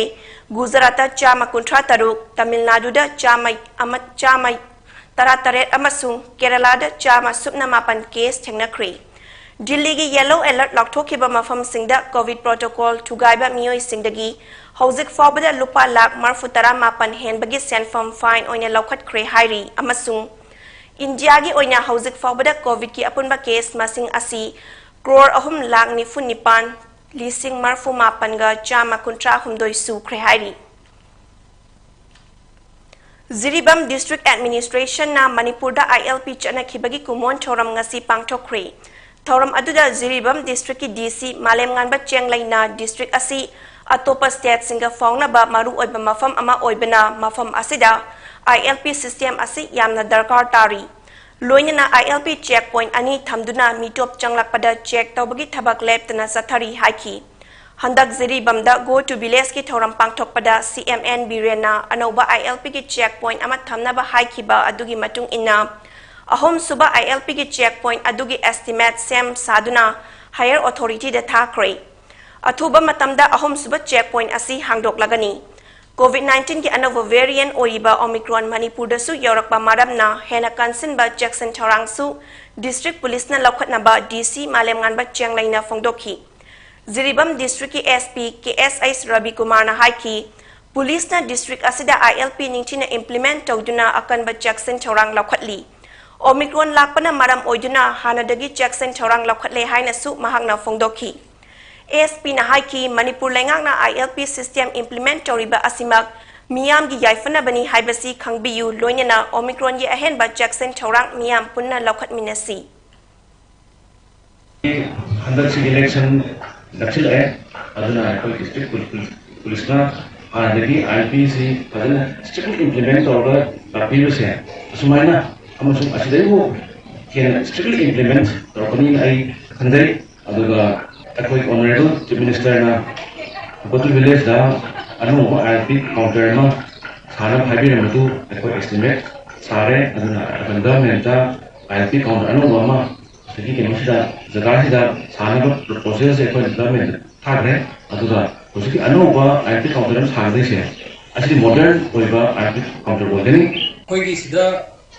ꯒꯨꯖꯔꯥꯠꯇ ꯆꯥꯝꯃ ꯀꯨꯟꯊ꯭ꯔꯥ ꯇꯔꯨꯛ, ꯇꯥꯃꯤꯜ ꯅꯥꯗꯨꯗ ꯆꯥꯝꯃ ꯑꯃ, ꯆꯥꯝꯃ ꯇꯔꯥꯇꯔꯦꯠ ꯑꯃꯁꯨꯡ ꯀꯦꯔꯂꯥꯗ ꯆꯥꯝꯃ ꯁꯨꯞꯅ ꯃꯥꯄꯟ case ꯊꯦꯡꯅꯈ꯭ꯔꯦ꯫ ꯗꯤꯜꯂꯤꯒꯤ yellow alert ꯂꯥꯎꯊꯣꯛꯈꯤꯕ ꯃꯐꯝꯁꯤꯡꯗ COVID protocol ꯊꯨꯒꯥꯏꯕ ꯃꯤꯑꯣꯏꯁꯤꯡꯗꯒꯤ ꯍꯧꯖꯤꯛ ꯐꯥꯎꯕꯗ ꯂꯨꯄꯥ ꯂꯥꯈ ꯃꯔꯤꯐꯨ ꯇꯔꯥ ꯃꯥꯄꯟ ꯍꯦꯟꯕꯒꯤ ꯁꯦꯟꯐꯝ fine ꯑꯣꯏꯅ ꯂꯧꯈꯠꯈ꯭ꯔꯦ ꯍꯥꯏꯔꯤ ꯑꯃꯁꯨꯡ ꯏꯟꯗꯤꯌꯥꯒꯤ ꯑꯣꯏꯅ ꯍꯧꯖꯤꯛ ꯐꯥꯎꯕꯗ ꯀꯣꯚꯤꯗꯀꯤ ꯑꯄꯨꯟꯕ ꯀꯦꯁ ꯃꯁꯤꯡ ꯑꯁꯤ ꯀ꯭ꯔꯣꯔ ꯑꯍꯨꯝ ꯂꯥꯈ ꯅꯤꯐꯨ ꯅꯤꯄꯥꯟ ꯂꯤꯁꯤꯡ ꯃꯔꯤꯐꯨ ꯃꯥꯄꯟꯒ ꯆꯥꯝꯃ ꯀꯨꯟꯊ꯭ꯔꯥ ꯍꯨꯝꯗꯣꯏ ꯁꯨꯈ꯭ꯔꯦ ꯍꯥꯏꯔꯤ꯫ ꯖꯤꯔꯤꯕꯥꯝ ꯗꯤꯁꯇ꯭ꯔꯤꯛ ꯑꯦꯗꯃꯤꯅꯤꯁꯇ꯭ꯔꯦꯁꯟꯅ ꯃꯅꯤꯄꯨꯔꯗ ILP ꯆꯠꯅꯈꯤꯕꯒꯤ ꯀꯨꯝꯑꯣꯟ ꯊꯧꯔꯝ ꯉꯁꯤ ꯄꯥꯡꯊꯣꯛꯈ꯭ꯔꯦ꯫ ꯊꯧꯔꯝ ꯑꯗꯨꯗ ꯖꯤꯔꯤꯕꯥꯝ ꯗꯤꯁꯇ꯭ꯔꯤꯛꯀꯤ DC ꯃꯥꯂꯦꯝꯉꯥꯟꯕ ꯆꯦꯡꯂꯩꯅ ꯗꯤꯁꯇ꯭ꯔꯤꯛ ꯑꯁꯤ ꯑꯇꯣꯞꯄ ꯁ꯭ꯇꯦꯠꯁꯤꯡꯒ ꯐꯥꯎꯅꯕ ꯃꯔꯨꯑꯣꯏꯕ ꯃꯐꯝ ꯑꯃ ꯑꯣꯏꯕꯅ ꯃꯐꯝ ꯑꯁꯤꯗ ILP ꯁꯤꯁꯇꯦꯝ ꯑꯁꯤ ꯌꯥꯝꯅ ꯗꯔꯀꯥꯔ ꯇꯥꯔꯤ꯫ ꯂꯣꯏꯅꯅ ILP ꯆꯦꯛ ꯄꯣꯏꯟꯠ ꯑꯅꯤ ꯊꯝꯗꯨꯅ ꯃꯤꯇꯣꯞ ꯆꯪꯂꯛꯄꯗ ꯆꯦꯛ ꯇꯧꯕꯒꯤ ꯊꯕꯛ ꯂꯦꯞꯇꯅ ꯆꯠꯊꯔꯤ ꯍꯥꯏꯈꯤ꯫ ꯍꯟꯗꯛ ꯖꯤꯔꯤꯕꯥꯝꯗ Go to Villageꯀꯤ ꯊꯧꯔꯝ ꯄꯥꯡꯊꯣꯛꯄꯗ CM N ꯕꯤꯔꯦꯟꯅ ꯑꯅꯧꯕ ILPꯒꯤ ꯆꯦꯛ ꯄꯣꯏꯟꯠ ꯑꯃ ꯊꯝꯅꯕ ꯍꯥꯏꯈꯤꯕ ꯑꯗꯨꯒꯤ ꯃꯇꯨꯡ ꯏꯟꯅ, ꯑꯍꯨꯝꯁꯨꯕ ILPꯒꯤ ꯆꯦꯛ ꯄꯣꯏꯟꯠ ꯑꯗꯨꯒꯤ ꯑꯦꯁꯇꯤꯃꯦꯠ ꯁꯦꯝ ꯁꯥꯗꯨꯅ ꯍꯥꯌꯔ ꯑꯣꯊꯣꯔꯤꯇꯤꯗ ꯊꯥꯈ꯭ꯔꯦ꯫ ꯑꯊꯨꯕ ꯃꯇꯝꯗ ꯑꯍꯨꯝꯁꯨꯕ ꯆꯦꯛ ꯄꯣꯏꯟꯠ ꯑꯁꯤ ꯍꯥꯡꯗꯣꯛꯂꯒꯅꯤ꯫ ꯀꯣꯚꯤꯗ ꯅꯥꯏꯟꯇꯤꯟꯒꯤ ꯑꯅꯧꯕ ꯚꯦꯔꯤꯌꯦꯟꯠ ꯑꯣꯏꯔꯤꯕ ꯑꯣꯃꯤꯀ꯭ꯔꯣꯟ ꯃꯅꯤꯄꯨꯔꯗꯁꯨ ꯌꯧꯔꯛꯄ ꯃꯔꯝꯅ ꯍꯦꯟꯅ ꯀꯟꯁꯤꯟꯕ ꯆꯦꯛꯁꯤꯟ ꯊꯧꯔꯥꯡꯁꯨ ꯗꯤꯁꯇ꯭ꯔꯤꯛ ꯄꯨꯂꯤꯁꯅ ꯂꯧꯈꯠꯅꯕ DC ꯃꯥꯂꯦꯝꯉꯥꯟꯕ ꯆꯦꯡꯂꯩꯅ ꯐꯣꯡꯗꯣꯛꯈꯤ꯫ ꯖꯤꯔꯤꯕꯥꯝ ꯗꯤꯁꯇ꯭ꯔꯤꯛꯀꯤ SP ꯀꯦ ꯑꯦꯁ ꯑꯩꯆ ꯔꯕꯤꯀꯨꯃꯥꯔꯅ ꯍꯥꯏꯈꯤ, ꯄꯨꯂꯤꯁꯅ ꯗꯤꯁꯇ꯭ꯔꯤꯛ ꯑꯁꯤꯗ ILP ꯅꯤꯡꯊꯤꯅ ꯏꯝꯄ꯭ꯂꯤꯃꯦꯟꯠ ꯇꯧꯗꯨꯅ ꯑꯀꯟꯕ ꯆꯦꯛꯁꯤꯟ ꯊꯧꯔꯥꯡ ꯂꯧꯈꯠꯂꯤ꯫ ꯑꯣꯃꯤꯀ꯭ꯔꯣꯟ ꯂꯥꯛꯄꯅ ꯃꯔꯝ ꯑꯣꯏꯗꯨꯅ ꯍꯥꯟꯅꯗꯒꯤ ꯆꯦꯛꯁꯤꯟ ꯊꯧꯔꯥꯡ ꯂꯧꯈꯠꯂꯦ ꯍꯥꯏꯅꯁꯨ ꯃꯍꯥꯛꯅ ꯐꯣꯡꯗꯣꯛꯈꯤ꯫ ASPꯅ ꯍꯥꯏꯈꯤ, ꯃꯅꯤꯄꯨꯔ ꯂꯩꯉꯥꯛꯅ ILP ꯁꯤꯁꯇꯦꯝ ꯏꯝꯄ꯭ꯂꯤꯃꯦꯟꯠ ꯇꯧꯔꯤꯕ ꯑꯁꯤꯃꯛ ꯃꯤꯌꯥꯝꯒꯤ ꯌꯥꯏꯐꯅꯕꯅꯤ ꯍꯥꯏꯕꯁꯤ ꯈꯪꯕꯤꯌꯨ, ꯂꯣꯏꯅꯅ ꯑꯣꯃꯤꯀ꯭ꯔꯣꯟꯒꯤ ꯑꯍꯦꯟꯕ ꯆꯦꯛꯁꯤꯟ ꯊꯧꯔꯥꯡ ꯃꯤꯌꯥꯝ ꯄꯨꯟꯅ ꯂꯧꯈꯠꯃꯤꯟꯅꯁꯤ꯫ ꯍꯟꯗꯛꯁꯤ ꯏꯂꯦꯛꯁꯟ ꯅꯛꯁꯤꯜꯂꯛꯑꯦ, ꯑꯗꯨꯅ ꯑꯩꯈꯣꯏ ꯗꯤꯁꯇ꯭ꯔꯤꯛ ꯄꯨꯂꯤꯁꯅ ꯍꯥꯟꯅꯗꯒꯤ ILPꯁꯤ ꯐꯖꯅ ꯏꯁꯇ꯭ꯔꯤꯛꯂꯤ ꯏꯝꯄ꯭ꯂꯤꯃꯦꯟꯠ ꯇꯧꯔꯒ ꯂꯥꯛꯄꯤꯕꯁꯦ ꯑꯁꯨꯃꯥꯏꯅ ꯑꯃꯁꯨꯡ ꯑꯁꯤꯗꯩꯕꯨ ꯍꯦꯟꯅ ꯏꯁꯇ꯭ꯔꯤꯛꯂꯤ ꯏꯝꯄ꯭ꯂꯤꯃꯦꯟꯠ ꯇꯧꯔꯛꯀꯅꯤꯅ ꯑꯩ ꯈꯟꯖꯩ꯫ ꯑꯗꯨꯒ ꯑꯩꯈꯣꯏ ꯑꯣꯅꯔꯦꯕꯜ ꯆꯤꯐ ꯃꯤꯅꯤꯁꯇꯔꯅ ꯒꯣ ꯇꯨ ꯚꯤꯂꯦꯖꯇ ꯑꯅꯧꯕ ILP ꯀꯥꯎꯟꯇꯔ ꯑꯃ ꯁꯥꯅꯕ ꯍꯥꯏꯕꯤꯔꯝꯕꯗꯨ ꯑꯩꯈꯣꯏ ꯑꯦꯁꯇꯤꯃꯦꯠ ꯁꯥꯔꯦ꯫ ꯑꯗꯨꯅ ꯑꯩꯈꯣꯏ ꯒꯚꯔꯟꯃꯦꯟꯠꯇ ILP ꯀꯥꯎꯟꯇꯔ ꯑꯅꯧꯕ ꯑꯃ ꯍꯧꯖꯤꯛꯀꯤ ꯀꯩꯅꯣꯁꯤꯗ, ꯖꯒꯥꯁꯤꯗ ꯁꯥꯅꯕ ꯄ꯭ꯔꯣꯄꯣꯖꯦꯜꯁꯦ ꯑꯩꯈꯣꯏ ꯒꯚꯔꯟꯃꯦꯟꯠꯇ ꯊꯥꯈ꯭ꯔꯦ꯫ ꯑꯗꯨꯒ ꯍꯧꯖꯤꯛꯀꯤ ꯑꯅꯧꯕ ILP ꯀꯥꯎꯟꯇꯔ ꯑꯃ ꯁꯥꯒꯗꯣꯏꯁꯦ, ꯑꯁꯤꯗꯤ ꯃꯣꯗꯔꯟ ꯑꯣꯏꯕ ILP ꯀꯥꯎꯟꯇꯔ ꯑꯣꯏꯒꯅꯤ꯫ ꯑꯩꯈꯣꯏꯒꯤ ꯁꯤꯗ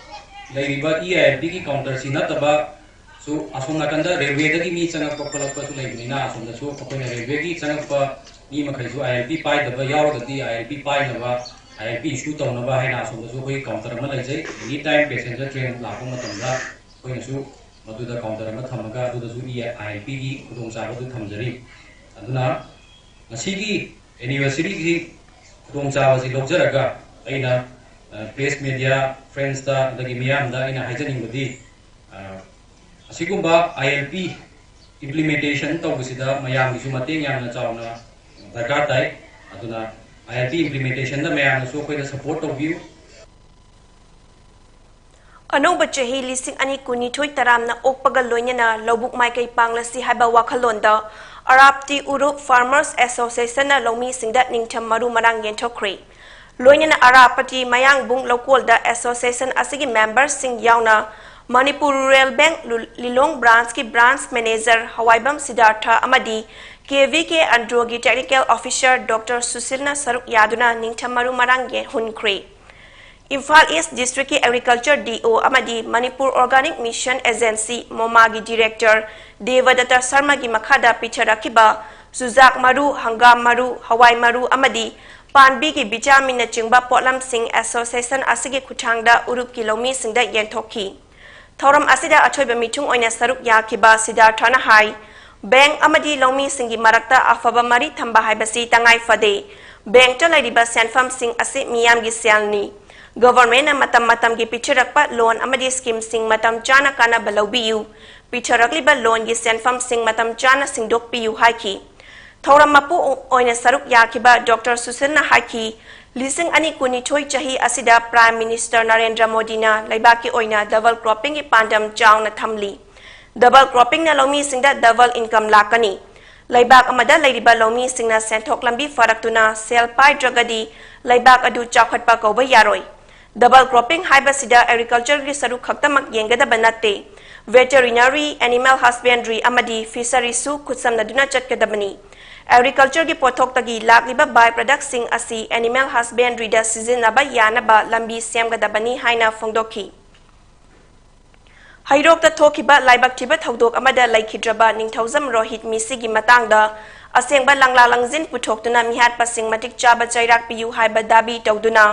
ꯂꯩꯔꯤꯕ E ILPꯒꯤ ꯀꯥꯎꯟꯇꯔꯁꯤ ꯅꯠꯇꯕꯁꯨ ꯑꯁꯣꯝ ꯅꯥꯀꯟꯗ ꯔꯦꯜꯋꯦꯗꯒꯤ ꯃꯤ ꯆꯪꯉꯛꯄ ꯈꯣꯠꯂꯛꯄꯁꯨ ꯂꯩꯕꯅꯤꯅ, ꯑꯁꯣꯝꯗꯁꯨ ꯑꯩꯈꯣꯏꯅ ꯔꯦꯜꯋꯦꯒꯤ ꯆꯪꯉꯛꯄ ꯃꯤ ꯃꯈꯩꯁꯨ ILP ꯄꯥꯏꯗꯕ ꯌꯥꯎꯔꯒꯗꯤ ILP ꯄꯥꯏꯅꯕ ꯑꯥꯏ ꯑꯦꯜ ꯄꯤ ꯏꯁꯨ ꯇꯧꯅꯕ ꯍꯥꯏꯅ ꯑꯁꯣꯝꯗꯁꯨ ꯑꯩꯈꯣꯏ ꯀꯥꯎꯟꯇꯔ ꯑꯃ ꯂꯩꯖꯩ꯫ ꯑꯦꯅꯤ ꯇꯥꯏꯝ ꯄꯦꯁꯦꯟꯖꯔ ꯇ꯭ꯔꯦꯟ ꯂꯥꯛꯄ ꯃꯇꯝꯗ ꯑꯩꯈꯣꯏꯅꯁꯨ ꯃꯗꯨꯗ ꯀꯥꯎꯟꯇꯔ ꯑꯃ ꯊꯝꯃꯒ ꯑꯗꯨꯗꯁꯨ ꯑꯥꯏ ꯑꯦꯜ ꯄꯤꯒꯤ ꯈꯨꯗꯣꯡꯆꯥꯕ ꯑꯗꯨ ꯊꯝꯖꯔꯤ꯫ ꯑꯗꯨꯅ ꯉꯁꯤꯒꯤ ꯑꯦꯅꯤꯚꯔꯁꯔꯤꯒꯤ ꯈꯨꯗꯣꯡꯆꯥꯕꯁꯤ ꯂꯧꯖꯔꯒ ꯑꯩꯅ ꯄ꯭ꯔꯦꯁ ꯃꯦꯗꯤꯌꯥ ꯐ꯭ꯔꯦꯟꯁꯇ ꯑꯗꯒꯤ ꯃꯤꯌꯥꯝꯗ ꯑꯩꯅ ꯍꯥꯏꯖꯅꯤꯡꯕꯗꯤ, ꯑ, ꯑꯁꯤꯒꯨꯝꯕ ꯑꯥꯏ ꯑꯦꯜ ꯄꯤ ꯏꯝꯄ꯭ꯂꯤꯃꯦꯟꯇꯦꯁꯟ ꯇꯧꯕꯁꯤꯗ ꯃꯌꯥꯝꯒꯤꯁꯨ ꯃꯇꯦꯡ ꯌꯥꯝꯅ ꯆꯥꯎꯅ ꯗꯔꯀꯥꯔ ꯇꯥꯏ꯫ ꯑꯗꯨꯅ ꯑꯥꯏ ꯑꯦꯜ ꯄꯤ ꯏꯝꯄ꯭ꯂꯤꯃꯦꯟꯇꯦꯁꯟꯗ ꯃꯌꯥꯝꯅꯁꯨ ꯑꯩꯈꯣꯏꯗ ꯁꯄꯣꯔꯠ ꯇꯧꯕꯤꯌꯨ꯫ ꯑꯅꯧꯕ ꯆꯍꯤ ꯂꯤꯁꯤꯡ ꯑꯅꯤ ꯀꯨꯟꯅꯤꯊꯣꯏ ꯇꯔꯥꯝꯅ ꯑꯣꯛꯄꯒ ꯂꯣꯏꯅꯅ ꯂꯧꯕꯨꯛ ꯃꯥꯏꯀꯩ ꯄꯥꯡꯂꯁꯤ ꯍꯥꯏꯕ ꯋꯥꯈꯜꯂꯣꯟꯗ ꯑꯔꯥꯞꯇꯤ ꯎꯔꯨꯞ ꯐꯥꯔꯃꯔꯁ ꯑꯦꯁꯣꯁꯤꯌꯦꯁꯟꯅ ꯂꯧꯃꯤꯁꯤꯡꯗ ꯅꯤꯡꯊꯝ ꯃꯔꯨ ꯃꯔꯥꯡ ꯌꯦꯟꯊꯣꯛꯈ꯭ꯔꯦ꯫ ꯂꯣꯏꯅꯅ ꯑꯔꯥꯞꯄꯇꯤ ꯃꯌꯥꯡꯕꯨꯡ ꯂꯧꯀꯣꯜꯗ ꯑꯦꯁꯣꯁꯤꯌꯦꯁꯟ ꯑꯁꯤꯒꯤ ꯃꯦꯝꯕꯔꯁꯤꯡ ꯌꯥꯎꯅ ꯃꯅꯤꯄꯨꯔ ꯔꯨꯔꯦꯜ ꯕꯦꯡꯛ ꯂꯨ-, ꯂꯤꯂꯣꯡ ꯕ꯭ꯔꯥꯟꯁꯀꯤ ꯕ꯭ꯔꯥꯟꯁ ꯃꯦꯅꯦꯖꯔ ꯍꯋꯥꯏꯕꯝ ꯁꯤꯗꯥꯔꯊ ꯑꯃꯗꯤ ꯀꯦ ꯚꯤ ꯀꯦ ꯑꯟꯗ꯭ꯔꯣꯒꯤ ꯇꯦꯛꯅꯤꯀꯦꯜ ꯑꯣꯐꯤꯁꯥꯔ ꯗꯣꯛꯇꯔ ꯁꯨꯁꯤꯜꯅ ꯁꯔꯨꯛ ꯌꯥꯗꯨꯅ ꯅꯤꯡꯊꯝ ꯃꯔꯨ ꯃꯔꯥꯡ ꯌꯦꯟ-, ꯍꯨꯟꯈ꯭ꯔꯦ꯫ ꯏꯝꯐꯥꯜ ꯏꯁ ꯗꯤꯁꯇ꯭ꯔꯤꯛꯀꯤ ꯑꯦꯒ꯭ꯔꯤꯀꯜꯆꯔ ꯗꯤ ꯑꯣ ꯑꯃꯗꯤ ꯃꯅꯤꯄꯨꯔ ꯑꯣꯔꯒꯥꯅꯤꯛ ꯃꯤꯁꯟ ꯑꯦꯖꯦꯟꯁꯤ, ꯃꯣꯃꯥꯒꯤ ꯗꯤꯔꯦꯛꯇꯔ ꯗꯦꯕꯗꯠꯇ ꯁꯔꯃꯒꯤ ꯃꯈꯥꯗ ꯄꯤꯊꯔꯛꯈꯤꯕ ꯆꯨꯖꯥꯛ ꯃꯔꯨ, ꯍꯪꯒꯥꯝ ꯃꯔꯨ, ꯍꯋꯥꯏ ꯃꯔꯨ ꯑꯃꯗꯤ ꯄꯥꯟꯕꯤꯒꯤ ꯚꯤꯇꯥꯃꯤꯟꯅꯆꯤꯡꯕ ꯄꯣꯠꯂꯝꯁꯤꯡ ꯑꯦꯁꯣꯁꯤꯌꯦꯁꯟ ꯑꯁꯤꯒꯤ ꯈꯨꯠꯊꯥꯡꯗ ꯎꯔꯨꯞꯀꯤ ꯂꯧꯃꯤꯁꯤꯡꯗ ꯌꯦꯟꯊꯣꯛꯈꯤ꯫ ꯊꯧꯔꯝ ꯑꯁꯤꯗ ꯑꯊꯣꯏꯕ ꯃꯤꯊꯨꯡ ꯑꯣꯏꯅ ꯁꯔꯨꯛ ꯌꯥꯈꯤꯕ ꯁꯤꯗꯥꯔꯊꯅ ꯍꯥꯏ, ꯕꯦꯡꯛ ꯑꯃꯗꯤ ꯂꯧꯃꯤꯁꯤꯡꯒꯤ ꯃꯔꯛꯇ ꯑꯐꯕ ꯃꯔꯤ ꯊꯝꯕ ꯍꯥꯏꯕꯁꯤ ꯇꯉꯥꯏ ꯐꯗꯦ꯫ ꯕꯦꯡꯛꯇ ꯂꯩꯔꯤꯕ ꯁꯦꯟꯐꯝꯁꯤꯡ ꯑꯁꯤ ꯃꯤꯌꯥꯝꯒꯤ ꯁꯦꯜꯅꯤ꯫ ꯒꯚꯔꯟꯃꯦꯟꯠꯅ ꯃꯇꯝ ꯃꯇꯝꯒꯤ ꯄꯤꯊꯔꯛꯄ ꯂꯣꯟ ꯑꯃꯗꯤ ꯁ꯭ꯀꯤꯝꯁꯤꯡ ꯃꯇꯝ ꯆꯥꯅ ꯀꯥꯟꯅꯕ ꯂꯧꯕꯤꯌꯨ꯫ ꯄꯤꯊꯔꯛꯂꯤꯕ ꯂꯣꯟꯒꯤ ꯁꯦꯟꯐꯝꯁꯤꯡ ꯃꯇꯝ ꯆꯥꯅ ꯁꯤꯡꯗꯣꯛꯄꯤꯌꯨ ꯍꯥꯏꯈꯤ꯫ ꯊꯧꯔꯝ ꯃꯄꯨ ꯑꯣꯏꯅ ꯁꯔꯨꯛ ꯌꯥꯈꯤꯕ ꯗꯣꯛꯇꯔ ꯁꯨꯁꯤꯜꯅ ꯍꯥꯏꯈꯤ, ꯂꯤꯁꯤꯡ ꯑꯅꯤ ꯀꯨꯟꯅꯤꯊꯣꯏ ꯆꯍꯤ ꯑꯁꯤꯗ ꯄ꯭ꯔꯥꯏꯝ ꯃꯤꯅꯤꯁꯇꯔ ꯅꯔꯦꯟꯗ꯭ꯔ ꯃꯣꯗꯤꯅ ꯂꯩꯕꯥꯛꯀꯤ ꯑꯣꯏꯅ ꯗꯕꯜ ꯀ꯭ꯔꯣꯞꯄꯤꯡꯒꯤ ꯄꯥꯟꯗꯝ ꯆꯥꯎꯅ ꯊꯝꯂꯤ꯫ ꯗꯕꯜ ꯀ꯭ꯔꯣꯞꯄꯤꯡꯅ ꯂꯧꯃꯤꯁꯤꯡꯗ ꯗꯕꯜ ꯏꯟꯀꯝ ꯂꯥꯛꯀꯅꯤ꯫ ꯂꯩꯕꯥꯛ ꯑꯃꯗ ꯂꯩꯔꯤꯕ ꯂꯧꯃꯤꯁꯤꯡꯅ ꯁꯦꯟꯊꯣꯛ ꯂꯝꯕꯤ ꯐꯔꯛꯇꯨꯅ ꯁꯦꯜ ꯄꯥꯏꯗ꯭ꯔꯒꯗꯤ ꯂꯩꯕꯥꯛ ꯑꯗꯨ ꯆꯥꯎꯈꯠꯄ ꯀꯧꯕ ꯌꯥꯔꯣꯏ꯫ ꯗꯕꯜ ꯀ꯭ꯔꯣꯞꯄꯤꯡ ꯍꯥꯏꯕꯁꯤꯗ ꯑꯦꯒ꯭ꯔꯤꯀꯜꯆꯔꯒꯤ ꯁꯔꯨꯛ ꯈꯛꯇꯃꯛ ꯌꯦꯡꯒꯗꯕ ꯅꯠꯇꯦ꯫ ꯚꯦꯇꯔꯤꯅꯔꯤ, ꯑꯦꯅꯤꯃꯦꯜ ꯍꯁꯕꯦꯟꯗ꯭ꯔꯤ ꯑꯃꯗꯤ ꯐꯤꯁꯔꯤꯁꯁꯨ ꯈꯨꯠꯁꯝꯅꯗꯨꯅ ꯆꯠꯀꯗꯕꯅꯤ꯫ ꯑꯦꯒ꯭ꯔꯤꯀꯜꯆꯔꯒꯤ ꯄꯣꯠꯊꯣꯛꯇꯒꯤ ꯂꯥꯛꯂꯤꯕ ꯕꯥꯏ ꯄ꯭ꯔꯗꯛꯁꯤꯡ ꯑꯁꯤ ꯑꯦꯅꯤꯃꯦꯜ ꯍꯁꯕꯦꯟꯗ꯭ꯔꯤꯗ ꯁꯤꯖꯤꯟꯅꯕ ꯌꯥꯅꯕ ꯂꯝꯕꯤ ꯁꯦꯝꯒꯗꯕꯅꯤ ꯍꯥꯏꯅ ꯐꯣꯡꯗꯣꯛꯈꯤ꯫ ꯍꯩꯔꯣꯛꯇ ꯊꯣꯛꯈꯤꯕ ꯂꯥꯏꯕꯛ ꯊꯤꯕ ꯊꯧꯗꯣꯛ ꯑꯃꯗ ꯂꯩꯈꯤꯗ꯭ꯔꯕ ꯅꯤꯡꯊꯧꯖꯝ ꯔꯣꯍꯤꯠ ꯃꯤꯁꯤꯒꯤ ꯃꯇꯥꯡꯗ ꯑꯁꯦꯡꯕ ꯂꯪꯂꯥ ꯂꯪꯖꯤꯟ ꯄꯨꯊꯣꯛꯇꯨꯅ ꯃꯤꯍꯥꯠꯄꯁꯤꯡ ꯃꯇꯤꯛ ꯆꯥꯕ ꯆꯩꯔꯥꯛ ꯄꯤꯌꯨ ꯍꯥꯏꯕ ꯗꯥꯕꯤ ꯇꯧꯗꯨꯅ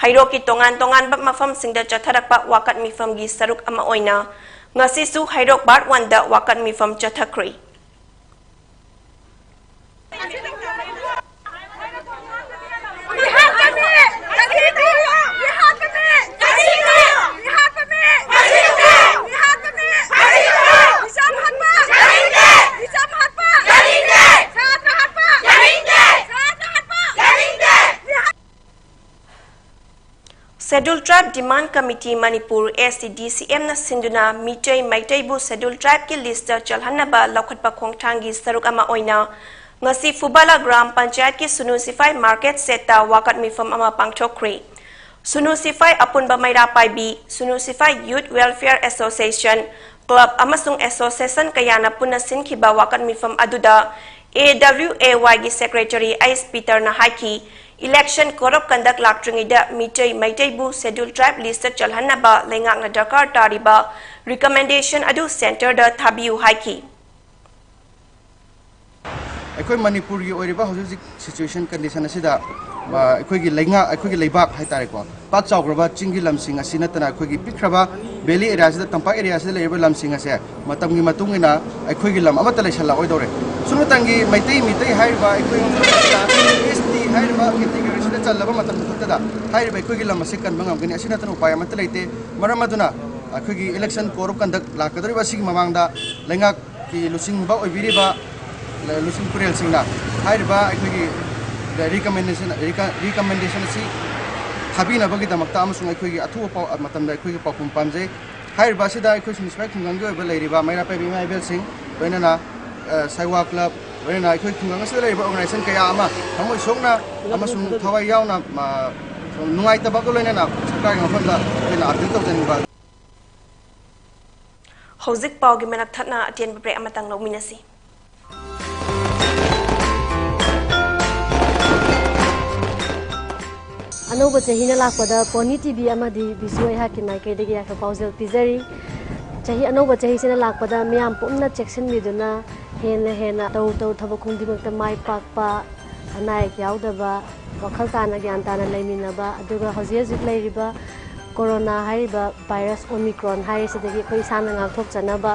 ꯍꯩꯔꯣꯛꯀꯤ ꯇꯣꯉꯥꯟ ꯇꯣꯉꯥꯟꯕ ꯃꯐꯝꯁꯤꯡꯗ ꯆꯠꯊꯔꯛꯄ ꯋꯥꯀꯠ ꯃꯤꯐꯝꯒꯤ ꯁꯔꯨꯛ ꯑꯃ ꯑꯣꯏꯅ ꯉꯁꯤꯁꯨ ꯍꯩꯔꯣꯛ ꯕꯥꯔꯠ ꯋꯥꯟꯗ ꯋꯥꯀꯠ ꯃꯤꯐꯝ ꯆꯠꯊꯈ꯭ꯔꯤ꯫ Scheduled Tribe Demand Committee Manipur, S T D C M ꯅ ꯁꯤꯟꯗꯨꯅ ꯃꯤꯇꯩ ꯃꯩꯇꯩꯕꯨ Scheduled Tribe ꯀꯤ list ꯇ ꯆꯜꯍꯟꯅꯕ ꯂꯧꯈꯠꯄ ꯈꯣꯡꯊꯥꯡꯒꯤ ꯁꯔꯨꯛ ꯑꯃ ꯑꯣꯏꯅ ꯉꯁꯤ ꯐꯨꯕꯥꯂꯥ ꯒ꯭ꯔꯥꯝ ꯄꯟꯆꯥꯌꯠꯀꯤ ꯁꯨꯅꯨ ꯁꯤꯐꯥꯏ market shed ꯇ ꯋꯥꯀꯠ ꯃꯤꯐꯝ ꯑꯃ ꯄꯥꯡꯊꯣꯛꯈ꯭ꯔꯤ꯫ ꯁꯨꯅꯨ ꯁꯤꯐꯥꯏ ꯑꯄꯨꯟꯕ ꯃꯩꯔꯥ ꯄꯥꯏꯕꯤ, ꯁꯨꯅꯨ ꯁꯤꯐꯥꯏ Youth Welfare Association, club ꯑꯃꯁꯨꯡ association ꯀꯌꯥꯅ ꯄꯨꯟꯅ ꯁꯤꯟꯈꯤꯕ ꯋꯥꯀꯠ ꯃꯤꯐꯝ ꯑꯗꯨꯗ A W A Y ꯒꯤ secretary ꯑꯩꯁ ꯄꯤꯇꯔꯅ ꯍꯥꯏꯈꯤ, election code of conduct ꯂꯥꯛꯇ꯭ꯔꯤꯉꯩꯗ Meitei ꯃꯩꯇꯩꯕꯨ Scheduled Tribe list ꯇ ꯆꯜꯍꯟꯅꯕ ꯂꯩꯉꯥꯛꯅ ꯗꯔꯀꯥꯔ ꯇꯥꯔꯤꯕ recommendation ꯑꯗꯨ centre ꯗ ꯊꯥꯕꯤꯌꯨ ꯍꯥꯏꯈꯤ꯫ ꯑꯩꯈꯣꯏ ꯃꯅꯤꯄꯨꯔꯒꯤ ꯑꯣꯏꯔꯤꯕ ꯍꯧꯖꯤꯛ ꯍꯧꯖꯤꯛ situation condition ꯑꯁꯤꯗ, ꯑ, ꯑꯩꯈꯣꯏꯒꯤ ꯂꯩꯉꯥꯛ, ꯑꯩꯈꯣꯏꯒꯤ ꯂꯩꯕꯥꯛ ꯍꯥꯏꯇꯥꯔꯦꯀꯣ, ꯄꯥꯛ ꯆꯥꯎꯈ꯭ꯔꯕ ꯆꯤꯡꯒꯤ ꯂꯝꯁꯤꯡ ꯑꯁꯤ ꯅꯠꯇꯅ ꯑꯩꯈꯣꯏꯒꯤ ꯄꯤꯛꯈ꯭ꯔꯕ valley area ꯁꯤꯗ, ꯇꯝꯄꯥꯛ area ꯁꯤꯗ ꯂꯩꯔꯤꯕ ꯂꯝꯁꯤꯡ ꯑꯁꯦ ꯃꯇꯝꯒꯤ ꯃꯇꯨꯡ ꯏꯟꯅ ꯑꯩꯈꯣꯏꯒꯤ ꯂꯝ ꯑꯃꯠꯇ ꯂꯩꯁꯜꯂꯛꯑꯣꯏꯗꯧꯔꯦ꯫ ꯁꯨꯞꯅꯇꯪꯒꯤ ꯃꯩꯇꯩ, ꯃꯤꯇꯩ ꯍꯥꯏꯔꯤꯕ ꯑꯩꯈꯣꯏ S T ꯍꯥꯏꯔꯤꯕ category ꯁꯤꯗ ꯆꯜꯂꯕ ꯃꯇꯝ ꯈꯛꯇꯗ ꯍꯥꯏꯔꯤꯕ ꯑꯩꯈꯣꯏꯒꯤ ꯂꯝ ꯑꯁꯤ ꯀꯟꯕ ꯉꯝꯒꯅꯤ꯫ ꯑꯁꯤ ꯅꯠꯇꯅ ꯎꯄꯥꯏ ꯑꯃꯠꯇ ꯂꯩꯇꯦ꯫ ꯃꯔꯝ ꯑꯗꯨꯅ ꯑꯩꯈꯣꯏꯒꯤ election code of conduct ꯂꯥꯛꯀꯗꯧꯔꯤꯕ ꯑꯁꯤꯒꯤ ꯃꯃꯥꯡꯗ ꯂꯩꯉꯥꯛ ꯀꯤ ꯂꯨꯆꯤꯡꯕ ꯑꯣꯏꯕꯤꯔꯤꯕ ꯂꯨꯆꯤꯡ ꯄꯨꯔꯦꯜꯁꯤꯡꯅ ꯍꯥꯏꯔꯤꯕ ꯑꯩꯈꯣꯏꯒꯤ recommendation, recommendation ꯑꯁꯤ ꯊꯥꯕꯤꯅꯕꯒꯤꯗꯃꯛꯇ ꯑꯃꯁꯨꯡ ꯑꯩꯈꯣꯏꯒꯤ ꯑꯊꯨꯕ ꯄꯥꯎ, ꯃꯇꯝꯗ ꯑꯩꯈꯣꯏꯒꯤ ꯄꯥꯎꯈꯨꯝ ꯄꯥꯝꯖꯩ꯫ ꯍꯥꯏꯔꯤꯕ ꯑꯁꯤꯗ ꯑꯩꯈꯣꯏ ꯁꯨꯅꯨ ꯁꯤꯐꯥꯏ ꯈꯨꯡꯒꯪꯒꯤ ꯑꯣꯏꯕ ꯂꯩꯔꯤꯕ ꯃꯩꯔꯥ ꯄꯥꯏꯕꯤ ꯏꯃꯥ ꯏꯕꯦꯜꯁꯤꯡ, ꯂꯣꯏꯅꯅ, ꯑ, ꯁꯥꯏꯋꯥ club, ꯂꯣꯏꯅꯅ ꯑꯩꯈꯣꯏ ꯈꯨꯡꯒꯪ ꯑꯁꯤꯗ ꯂꯩꯔꯤꯕ organization ꯀꯌꯥ ꯑꯃ ꯊꯃꯣꯏ ꯁꯣꯛꯅ ꯑꯃꯁꯨꯡ ꯊꯋꯥꯏ ꯌꯥꯎꯅ, ꯑ, ꯅꯨꯡꯉꯥꯏꯇꯕꯒ ꯂꯣꯏꯅꯅ ꯁꯔꯀꯥꯔꯒꯤ ꯃꯐꯝꯗ ꯑꯩꯈꯣꯏꯅ appeal ꯇꯧꯖꯅꯤꯡꯕ꯫ ꯍꯧꯖꯤꯛ ꯄꯥꯎꯒꯤ ꯃꯅꯥꯛ ꯊꯠꯅ ꯑꯇꯦꯟꯕ break ꯑꯃꯇꯪ ꯂꯧꯃꯤꯟꯅꯁꯤ꯫ ꯑꯅꯧꯕ ꯆꯍꯤꯅ ꯂꯥꯛꯄꯗ Pony T V ꯑꯃꯗꯤ ꯕꯤꯁꯨ ꯑꯩꯍꯥꯛꯀꯤ ꯃꯥꯏꯀꯩꯗꯒꯤ ꯌꯥꯏꯐ ꯄꯥꯎꯖꯦꯜ ꯄꯤꯖꯔꯤ꯫ ꯆꯍꯤ ꯑꯅꯧꯕ ꯆꯍꯤꯁꯤꯅ ꯂꯥꯛꯄꯗ ꯃꯤꯌꯥꯝ ꯄꯨꯝꯅ ꯆꯦꯛꯁꯤꯟꯕꯤꯗꯨꯅ ꯍꯦꯟꯅ ꯍꯦꯟꯅ ꯇꯧ ꯇꯧ ꯊꯕꯛ ꯈꯨꯗꯤꯡꯃꯛꯇ ꯃꯥꯏ ꯄꯥꯛꯄ, ꯑꯅꯥ ꯑꯌꯦꯛ ꯌꯥꯎꯗꯕ, ꯋꯥꯈꯜ ꯇꯥꯅ ꯒ꯭ꯌꯥꯟ ꯇꯥꯅ ꯂꯩꯃꯤꯟꯅꯕ, ꯑꯗꯨꯒ ꯍꯧꯖꯤꯛ ꯍꯧꯖꯤꯛ ꯂꯩꯔꯤꯕ ꯀꯣꯔꯣꯅꯥ ꯍꯥꯏꯔꯤꯕ ꯚꯥꯏꯔꯁ ꯑꯣꯃꯤꯀ꯭ꯔꯣꯟ ꯍꯥꯏꯔꯤꯁꯤꯗꯒꯤ ꯑꯩꯈꯣꯏ ꯏꯁꯥꯅ ꯉꯥꯛꯊꯣꯛꯆꯅꯕ,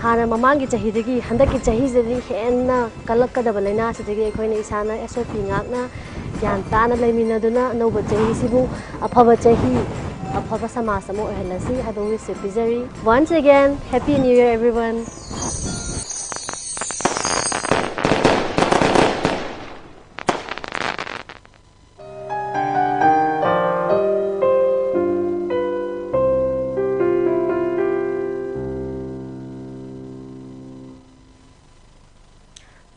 ꯍꯥꯟꯅ ꯃꯃꯥꯡꯒꯤ ꯆꯍꯤꯗꯒꯤ ꯍꯟꯗꯛꯀꯤ ꯆꯍꯤꯁꯤꯗꯗꯤ ꯍꯦꯟꯅ ꯀꯜꯂꯛꯀꯗꯕ ꯂꯥꯏꯅꯥꯁꯤꯗꯒꯤ ꯑꯩꯈꯣꯏꯅ ꯏꯁꯥꯅ ꯑꯦꯁ ꯑꯣ ꯄꯤ ꯉꯥꯛꯅ ꯒ꯭ꯌꯥꯟ ꯇꯥꯅ ꯂꯩꯃꯤꯟꯅꯗꯨꯅ ꯑꯅꯧꯕ ꯆꯍꯤꯁꯤꯕꯨ ꯑꯐꯕ ꯆꯍꯤ, ꯑꯐꯕ ꯁꯃꯥꯖ ꯑꯃ ꯑꯣꯏꯍꯜꯂꯁꯤ ꯍꯥꯏꯕ wish ꯄꯤꯖꯔꯤ꯫ Once again, Happy New Year, everyone!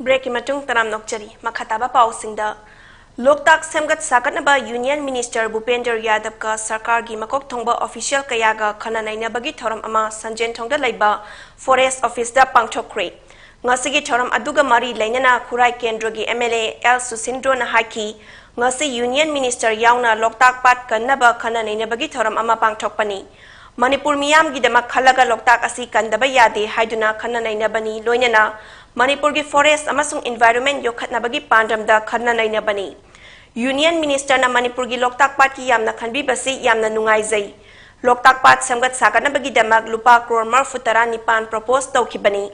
ꯕ꯭ꯔꯦꯛꯀꯤ ꯃꯇꯨꯡ ꯇꯔꯥꯝꯅ ꯑꯣꯛꯆꯔꯤ꯫ ꯃꯈꯥ ꯇꯥꯕ ꯄꯥꯎꯁꯤꯡꯗ, ꯂꯣꯛꯇꯥꯛ ꯁꯦꯝꯒꯠ ꯁꯥꯒꯠꯅꯕ ꯌꯨꯅꯤꯌꯟ ꯃꯤꯅꯤꯁꯇꯔ ꯚꯨꯄꯦꯟꯗ꯭ꯔ ꯌꯥꯗꯕꯀ ꯁꯔꯀꯥꯔꯒꯤ ꯃꯀꯣꯛ ꯊꯣꯡꯕ ꯑꯣꯐꯤꯁꯤꯌꯦꯜ ꯀꯌꯥꯒ ꯈꯟꯅ ꯅꯩꯅꯕꯒꯤ ꯊꯧꯔꯝ ꯑꯃ ꯁꯟꯖꯦꯟꯊꯣꯡꯗ ꯂꯩꯕ ꯐꯣꯔꯦꯁ ꯑꯣꯐꯤꯁꯇ ꯄꯥꯡꯊꯣꯛꯈ꯭ꯔꯦ꯫ ꯉꯁꯤꯒꯤ ꯊꯧꯔꯝ ꯑꯗꯨꯒ ꯃꯔꯤ ꯂꯩꯅꯅ ꯈꯨꯔꯥꯏ ꯀꯦꯟꯗ꯭ꯔꯒꯤ ꯑꯦꯝ ꯑꯦꯜ ꯑꯦ ꯑꯦꯜ ꯁꯨꯁꯤꯟꯗ꯭ꯔꯣꯅ ꯍꯥꯏꯈꯤ, ꯉꯁꯤ ꯌꯨꯅꯤꯌꯟ ꯃꯤꯅꯤꯁꯇꯔ ꯌꯥꯎꯅ ꯂꯣꯛꯇꯥꯛ ꯄꯥꯠ ꯀꯟꯅꯕ ꯈꯟꯅ ꯅꯩꯅꯕꯒꯤ ꯊꯧꯔꯝ ꯑꯃ ꯄꯥꯡꯊꯣꯛꯄꯅꯤ꯫ ꯃꯅꯤꯄꯨꯔ ꯃꯤꯌꯥꯝꯒꯤꯗꯃꯛ ꯈꯜꯂꯒ ꯂꯣꯛꯇꯥꯛ ꯑꯁꯤ ꯀꯟꯗꯕ ꯌꯥꯗꯦ ꯍꯥꯏꯗꯨꯅ ꯈꯟꯅ ꯅꯩꯅꯕꯅꯤ꯫ ꯂꯣꯏꯅꯅ ꯃꯅꯤꯄꯨꯔꯒꯤ ꯐꯣꯔꯦꯁ ꯑꯃꯁꯨꯡ ꯏꯟꯚꯥꯏꯔꯣꯟꯃꯦꯟ ꯌꯣꯛꯈꯠꯅꯕꯒꯤ ꯄꯥꯟꯗꯝꯗ ꯈꯟꯅ ꯅꯩꯅꯕꯅꯤ꯫ ꯌꯨꯅꯤꯌꯟ ꯃꯤꯅꯤꯁꯇꯔꯅ ꯃꯅꯤꯄꯨꯔꯒꯤ ꯂꯣꯛꯇꯥꯛ ꯄꯥꯠꯀꯤ ꯌꯥꯝꯅ ꯈꯟꯕꯤꯕꯁꯤ ꯌꯥꯝꯅ ꯅꯨꯡꯉꯥꯏꯖꯩ꯫ ꯂꯣꯛꯇꯥꯛ ꯄꯥꯠ ꯁꯦꯝꯒꯠ ꯁꯥꯒꯠꯅꯕꯒꯤꯗꯃꯛ ꯂꯨꯄꯥ ꯀ꯭ꯔꯣꯔ ꯃꯔꯤꯐꯨ ꯇꯔꯥ ꯅꯤꯄꯥꯟ ꯄ꯭ꯔꯣꯄꯣꯁ ꯇꯧꯈꯤꯕꯅꯤ꯫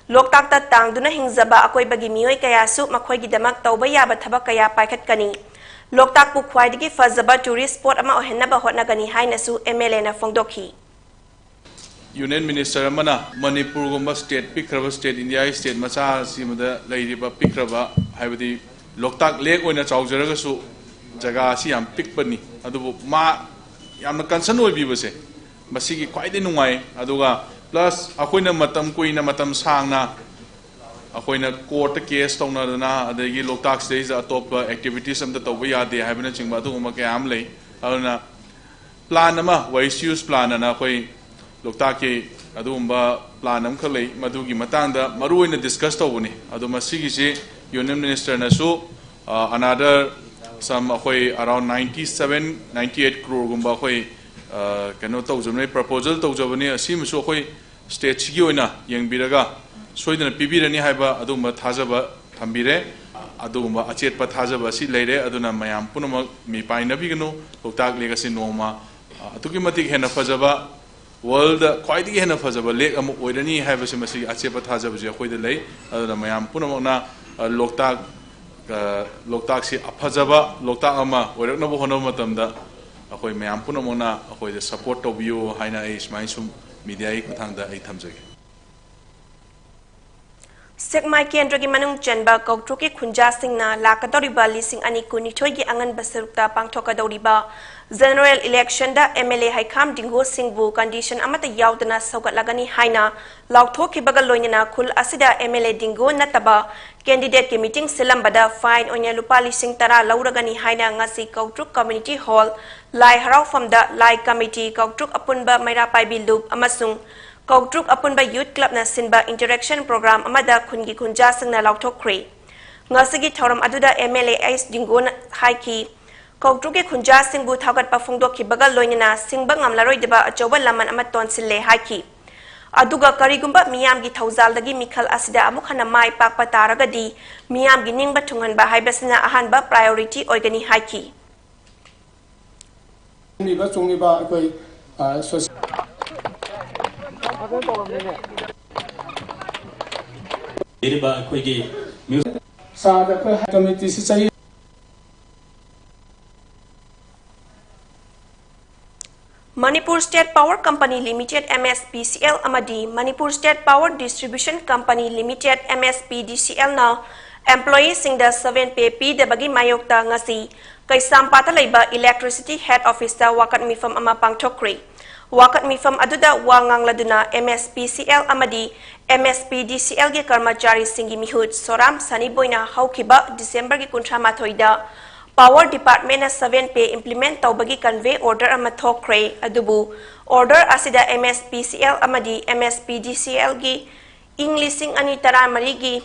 ꯂꯣꯛꯇꯥꯛꯇ ꯇꯥꯡꯗꯨꯅ ꯍꯤꯡꯖꯕ ꯑꯀꯣꯏꯕꯒꯤ ꯃꯤꯑꯣꯏ ꯀꯌꯥꯁꯨ ꯃꯈꯣꯏꯒꯤꯗꯃꯛ ꯇꯧꯕ ꯌꯥꯕ ꯊꯕꯛ ꯀꯌꯥ ꯄꯥꯏꯈꯠꯀꯅꯤ꯫ ꯂꯣꯛꯇꯥꯛꯄꯨ ꯈ꯭ꯋꯥꯏꯗꯒꯤ ꯐꯖꯕ ꯇꯨꯔꯤꯁ ꯁ꯭ꯄꯣꯠ ꯑꯃ ꯑꯣꯏꯍꯟꯅꯕ ꯍꯣꯠꯅꯒꯅꯤ ꯍꯥꯏꯅꯁꯨ ꯑꯦꯝ ꯑꯦꯜ ꯑꯦꯅ ꯐꯣꯡꯗꯣꯛꯈꯤ꯫ ꯌꯨꯅꯤꯌꯟ ꯃꯤꯅꯤꯁꯇꯔ ꯑꯃꯅ ꯃꯅꯤꯄꯨꯔꯒꯨꯝꯕ ꯁ꯭ꯇꯦꯠ, ꯄꯤꯛꯈ꯭ꯔꯕ ꯁ꯭ꯇꯦꯠ, ꯏꯟꯗꯤꯌꯥꯒꯤ ꯁ꯭ꯇꯦꯠ ꯃꯆꯥ ꯑꯁꯤꯃꯗ ꯂꯩꯔꯤꯕ ꯄꯤꯛꯈ꯭ꯔꯕ, ꯍꯥꯏꯕꯗꯤ ꯂꯣꯛꯇꯥꯛ ꯂꯦꯛ ꯑꯣꯏꯅ ꯆꯥꯎꯖꯔꯒꯁꯨ ꯖꯒꯥ ꯑꯁꯤ ꯌꯥꯝ ꯄꯤꯛꯄꯅꯤ, ꯑꯗꯨꯕꯨ ꯃꯥ ꯌꯥꯝꯅ ꯀꯟꯁꯔꯟ ꯑꯣꯏꯕꯤꯕꯁꯦ ꯃꯁꯤꯒꯤ ꯈ꯭ꯋꯥꯏꯗꯒꯤ ꯅꯨꯡꯉꯥꯏ꯫ ꯑꯗꯨꯒ ꯄ꯭ꯂꯁ ꯑꯩꯈꯣꯏꯅ ꯃꯇꯝ ꯀꯨꯏꯅ, ꯃꯇꯝ ꯁꯥꯡꯅ ꯑꯩꯈꯣꯏꯅ ꯀꯣꯔꯠꯇ ꯀꯦꯁ ꯇꯧꯅꯗꯅ, ꯑꯗꯒꯤ ꯂꯣꯛꯇꯥꯛꯁꯤꯗꯩꯁꯤꯗ ꯑꯇꯣꯞꯄ ꯑꯦꯛꯇꯤꯚꯤꯇꯤꯁ ꯑꯝꯇ ꯇꯧꯕ ꯌꯥꯗꯦ ꯍꯥꯏꯕꯅꯆꯤꯡꯕ ꯑꯗꯨꯒꯨꯝꯕ ꯀꯌꯥ ꯑꯃ ꯂꯩ꯫ ꯑꯗꯨꯅ ꯄ꯭ꯂꯥꯟ ꯑꯃ, ꯋꯦꯁ ꯌꯨꯁ ꯄ꯭ꯂꯥꯟ ꯑꯅ ꯑꯩꯈꯣꯏ ꯂꯣꯛꯇꯥꯛꯀꯤ ꯑꯗꯨꯒꯨꯝꯕ ꯄ꯭ꯂꯥꯟ ꯑꯃꯈꯛ ꯂꯩ, ꯃꯗꯨꯒꯤ ꯃꯇꯥꯡꯗ ꯃꯔꯨ ꯑꯣꯏꯅ ꯗꯤꯁꯀꯁ ꯇꯧꯕꯅꯤ꯫ ꯑꯗꯣ ꯃꯁꯤꯒꯤꯁꯤ ꯌꯨꯅꯤꯌꯟ ꯃꯤꯅꯤꯁꯇꯔꯅꯁꯨ ꯑꯅꯥꯗꯔ ꯁꯝ ꯑꯩꯈꯣꯏ around ninety seven, ninety eight ꯀ꯭ꯔꯣꯔꯒꯨꯝꯕ ꯑꯩꯈꯣꯏ ꯑ, ꯀꯩꯅꯣ ꯇꯧꯖꯕꯅꯤ, ꯄ꯭ꯔꯄꯣꯖꯦꯜ ꯇꯧꯖꯕꯅꯤ꯫ ꯑꯁꯤꯃꯁꯨ ꯑꯩꯈꯣꯏ ꯁ꯭ꯇꯦꯠꯁꯤꯒꯤ ꯑꯣꯏꯅ ꯌꯦꯡꯕꯤꯔꯒ ꯁꯣꯏꯗꯅ ꯄꯤꯕꯤꯔꯅꯤ ꯍꯥꯏꯕ ꯑꯗꯨꯒꯨꯝꯕ ꯊꯥꯖꯕ ꯊꯝꯕꯤꯔꯦ꯫ ꯑꯗꯨꯒꯨꯝꯕ ꯑꯆꯦꯠꯄ ꯊꯥꯖꯕ ꯑꯁꯤ ꯂꯩꯔꯦ꯫ ꯑꯗꯨꯅ ꯃꯌꯥꯝ ꯄꯨꯝꯅꯃꯛ ꯃꯤꯄꯥꯏꯅꯕꯤꯒꯅꯨ꯫ ꯂꯣꯛꯇꯥꯛ ꯂꯦꯛ ꯑꯁꯤ ꯅꯣꯡꯃ, ꯑ, ꯑꯗꯨꯛꯀꯤ ꯃꯇꯤꯛ ꯍꯦꯟꯅ ꯐꯖꯕ, ꯋꯥꯔꯜꯗ ꯈ꯭ꯋꯥꯏꯗꯒꯤ ꯍꯦꯟꯅ ꯐꯖꯕ ꯂꯦꯛ ꯑꯃ ꯑꯣꯏꯔꯅꯤ ꯍꯥꯏꯕꯁꯤ ꯃꯁꯤꯒꯤ ꯑꯆꯦꯠꯄ ꯊꯥꯖꯕꯁꯤ ꯑꯩꯈꯣꯏꯗ ꯂꯩ꯫ ꯑꯗꯨꯅ ꯃꯌꯥꯝ ꯄꯨꯝꯅꯃꯛꯅ, ꯑ, ꯂꯣꯛꯇꯥꯛ, ꯑ, ꯂꯣꯛꯇꯥꯛꯁꯤ ꯑꯐꯖꯕ ꯂꯣꯛꯇꯥꯛ ꯑꯃ ꯑꯣꯏꯔꯛꯅꯕ ꯍꯣꯠꯅꯕ ꯃꯇꯝꯗ ꯑꯩꯈꯣꯏ ꯃꯌꯥꯝ ꯄꯨꯝꯅꯃꯛꯅ ꯑꯩꯈꯣꯏꯗ ꯁꯄꯣꯔꯠ ꯇꯧꯕꯤꯌꯨ ꯍꯥꯏꯅ ꯑꯩ ꯁꯨꯃꯥꯏꯅ ꯁꯨꯝ ꯃꯤꯗꯤꯌꯥꯒꯤ ꯈꯨꯠꯊꯥꯡꯗ ꯑꯩ ꯊꯝꯖꯒꯦ꯫ ꯁꯦꯛꯃꯥꯏ ꯀꯦꯟꯗ꯭ꯔꯒꯤ ꯃꯅꯨꯡ ꯆꯟꯕ ꯀꯧꯇ꯭ꯔꯨꯛꯀꯤ ꯈꯨꯟꯖꯥꯁꯤꯡꯅ ꯂꯥꯛꯀꯗꯧꯔꯤꯕ ꯂꯤꯁꯤꯡ ꯑꯅꯤ ꯀꯨꯟꯅꯤꯊꯣꯏꯒꯤ ꯑꯉꯟꯕ ꯁꯔꯨꯛꯇ ꯄꯥꯡꯊꯣꯛꯀꯗꯧꯔꯤꯕ ꯖꯦꯅꯔꯦꯜ ꯏꯂꯦꯛꯁꯟꯗ ꯑꯦꯝ ꯑꯦꯜ ꯑꯦ ꯍꯩꯈꯥꯝ ꯗꯤꯡꯒꯣꯁꯤꯡꯕꯨ ꯀꯟꯗꯤꯁꯟ ꯑꯃꯠꯇ ꯌꯥꯎꯗꯅ ꯁꯧꯒꯠꯂꯒꯅꯤ ꯍꯥꯏꯅ ꯂꯥꯎꯊꯣꯛꯈꯤꯕꯒ ꯂꯣꯏꯅꯅ ꯈꯨꯜ ꯑꯁꯤꯗ ꯑꯦꯝ ꯑꯦꯜ ꯑꯦ ꯗꯤꯡꯒꯣ ꯅꯠꯇꯕ ꯀꯦꯟꯗꯤꯗꯦꯠꯀꯤ ꯃꯤꯇꯤꯡ ꯁꯤꯜꯂꯝꯕꯗ ꯐꯥꯏꯟ ꯑꯣꯏꯅ ꯂꯨꯄꯥ ꯂꯤꯁꯤꯡ ꯇꯔꯥ ꯂꯧꯔꯒꯅꯤ ꯍꯥꯏꯅ ꯉꯁꯤ ꯀꯧꯇ꯭ꯔꯨꯛ ꯀꯝꯃ꯭ꯌꯨꯅꯤꯇꯤ ꯍꯣꯜ ꯂꯥꯏ ꯍꯔꯥꯎꯐꯝꯗ ꯂꯥꯏ ꯀꯝꯃꯤꯇꯤ, ꯀꯧꯇ꯭ꯔꯨꯛ ꯑꯄꯨꯟꯕ ꯃꯩꯔꯥ ꯄꯥꯏꯕꯤ ꯂꯨꯞ ꯑꯃꯁꯨꯡ ꯀꯧꯇ꯭ꯔꯨꯛ ꯑꯄꯨꯟꯕ ꯌꯨꯠ ꯀ꯭ꯂꯕꯅ ꯁꯤꯟꯕ ꯏꯟꯇꯔꯦꯛꯁꯟ ꯄ꯭ꯔꯣꯒ꯭ꯔꯥꯝ ꯑꯃꯗ ꯈꯨꯟꯒꯤ ꯈꯨꯟꯖꯥꯁꯤꯡꯅ ꯂꯥꯎꯊꯣꯛꯈ꯭ꯔꯦ꯫ ꯉꯁꯤꯒꯤ ꯊꯧꯔꯝ ꯑꯗꯨꯗ ꯑꯦꯝ ꯑꯦꯜ ꯑꯦ ꯑꯩꯆ ꯗꯤꯡꯒꯣꯅ ꯍꯥꯏꯈꯤ, ꯀꯧꯇ꯭ꯔꯨꯛꯀꯤ ꯈꯨꯟꯖꯥꯁꯤꯡꯕꯨ ꯊꯧꯒꯠꯄ ꯐꯣꯡꯗꯣꯛꯈꯤꯕꯒ ꯂꯣꯏꯅꯅ ꯁꯤꯡꯕ ꯉꯝꯂꯔꯣꯏꯗꯕ ꯑꯆꯧꯕ ꯂꯃꯟ ꯑꯃ ꯇꯣꯟꯁꯤꯜꯂꯦ ꯍꯥꯏꯈꯤ꯫ ꯑꯗꯨꯒ ꯀꯔꯤꯒꯨꯝꯕ ꯃꯤꯌꯥꯝꯒꯤ ꯊꯧꯖꯥꯜꯗꯒꯤ ꯃꯤꯈꯜ ꯑꯁꯤꯗ ꯑꯃꯨꯛ ꯍꯟꯅ ꯃꯥꯏ ꯄꯥꯛꯄ ꯇꯥꯔꯒꯗꯤ ꯃꯤꯌꯥꯝꯒꯤ ꯅꯤꯡꯕ ꯊꯨꯡꯍꯟꯕ ꯍꯥꯏꯕꯁꯤꯅ ꯑꯍꯥꯟꯕ ꯄ꯭ꯔꯥꯏꯌꯣꯔꯤꯇꯤ ꯑꯣꯏꯒꯅꯤ ꯍꯥꯏꯈꯤ꯫ ꯆꯣꯡꯂꯤꯕ, ꯆꯣꯡꯂꯤꯕ ꯑꯩꯈꯣꯏ, ꯑ, ꯁꯣꯁ- ꯄꯤꯔꯤꯕ ꯑꯩꯈꯣꯏꯒꯤ ꯃ꯭ꯌꯨ- ꯁꯥꯔꯗ ꯑꯩꯈꯣꯏ ꯀꯝꯃꯤꯇꯤꯁꯤ ꯆꯍꯤ Manipur State Power Company Limited, M S P C L, ꯑꯃꯗꯤ Manipur State Power Distribution Company Limited, M S P D C L, ꯅ employee ꯁꯤꯡꯗ seven pay ꯄꯤꯗꯕꯒꯤ ꯃꯥꯌꯣꯛꯇ ꯉꯁꯤ ꯀꯩꯁꯥꯝꯄꯥꯠꯇ ꯂꯩꯕ Electricity Head Office ꯇ ꯋꯥꯀꯠ ꯃꯤꯐꯝ ꯑꯃ ꯄꯥꯡꯊꯣꯛꯈ꯭ꯔꯦ꯫ ꯋꯥꯀꯠ ꯃꯤꯐꯝ ꯑꯗꯨꯗ ꯋꯥ ꯉꯥꯡꯂꯗꯨꯅ M S P C L ꯑꯃꯗꯤ M S P D C L ꯒꯤ ꯀꯔꯃꯆꯥꯔꯤꯁꯤꯡꯒꯤ ꯃꯤꯍꯨꯠ ꯁꯣꯔꯥꯝ ꯁꯅꯤꯕꯣꯏꯅ ꯍꯧꯈꯤꯕ ꯗꯤꯁꯦꯝꯕꯔꯒꯤ ꯀꯨꯟꯊ꯭ꯔꯥ ꯃꯥꯊꯣꯏꯗ Power Department ꯅ seven pay implement ꯇꯧꯕꯒꯤ convey order ꯑꯃ ꯊꯣꯛꯈ꯭ꯔꯦ꯫ ꯑꯗꯨꯕꯨ order ꯑꯁꯤꯗ M S P C L ꯑꯃꯗꯤ M S P D C L ꯒꯤ ꯏꯪ ꯂꯤꯁꯤꯡ ꯑꯅꯤ ꯇꯔꯥꯃꯔꯤꯒꯤ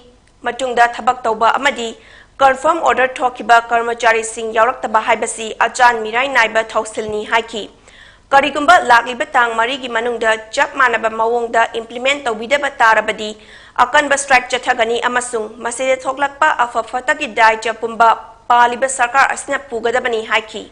ꯃꯇꯨꯡꯗ ꯊꯕꯛ ꯇꯧꯕ ꯑꯃꯗꯤ confirm order ꯊꯣꯛꯈꯤꯕ ꯀꯔꯃꯆꯥꯔꯤꯁꯤꯡ ꯌꯥꯎꯔꯛꯇꯕ ꯍꯥꯏꯕꯁꯤ ꯑꯆꯥꯟ ꯃꯤꯔꯥꯏ ꯅꯥꯏꯕ ꯊꯧꯁꯤꯜꯅꯤ ꯍꯥꯏꯈꯤ꯫ ꯀꯔꯤꯒꯨꯝꯕ ꯂꯥꯛꯂꯤꯕ ꯇꯥꯡ ꯃꯔꯤꯒꯤ ꯃꯅꯨꯡꯗ ꯆꯞ ꯃꯥꯟꯅꯕ ꯃꯑꯣꯡꯗ implement ꯇꯧꯕꯤꯗꯕ ꯇꯥꯔꯕꯗꯤ ꯑꯀꯟꯕ strike ꯆꯠꯊꯒꯅꯤ ꯑꯃꯁꯨꯡ ꯃꯁꯤꯗ ꯊꯣꯛꯂꯛꯄ ꯑꯐ ꯐꯠꯇꯒꯤ ꯗꯥꯏꯆ ꯄꯨꯝꯕ ꯄꯥꯜꯂꯤꯕ ꯁꯔꯀꯥꯔ ꯑꯁꯤꯅ ꯄꯨꯒꯗꯕꯅꯤ ꯍꯥꯏꯈꯤ꯫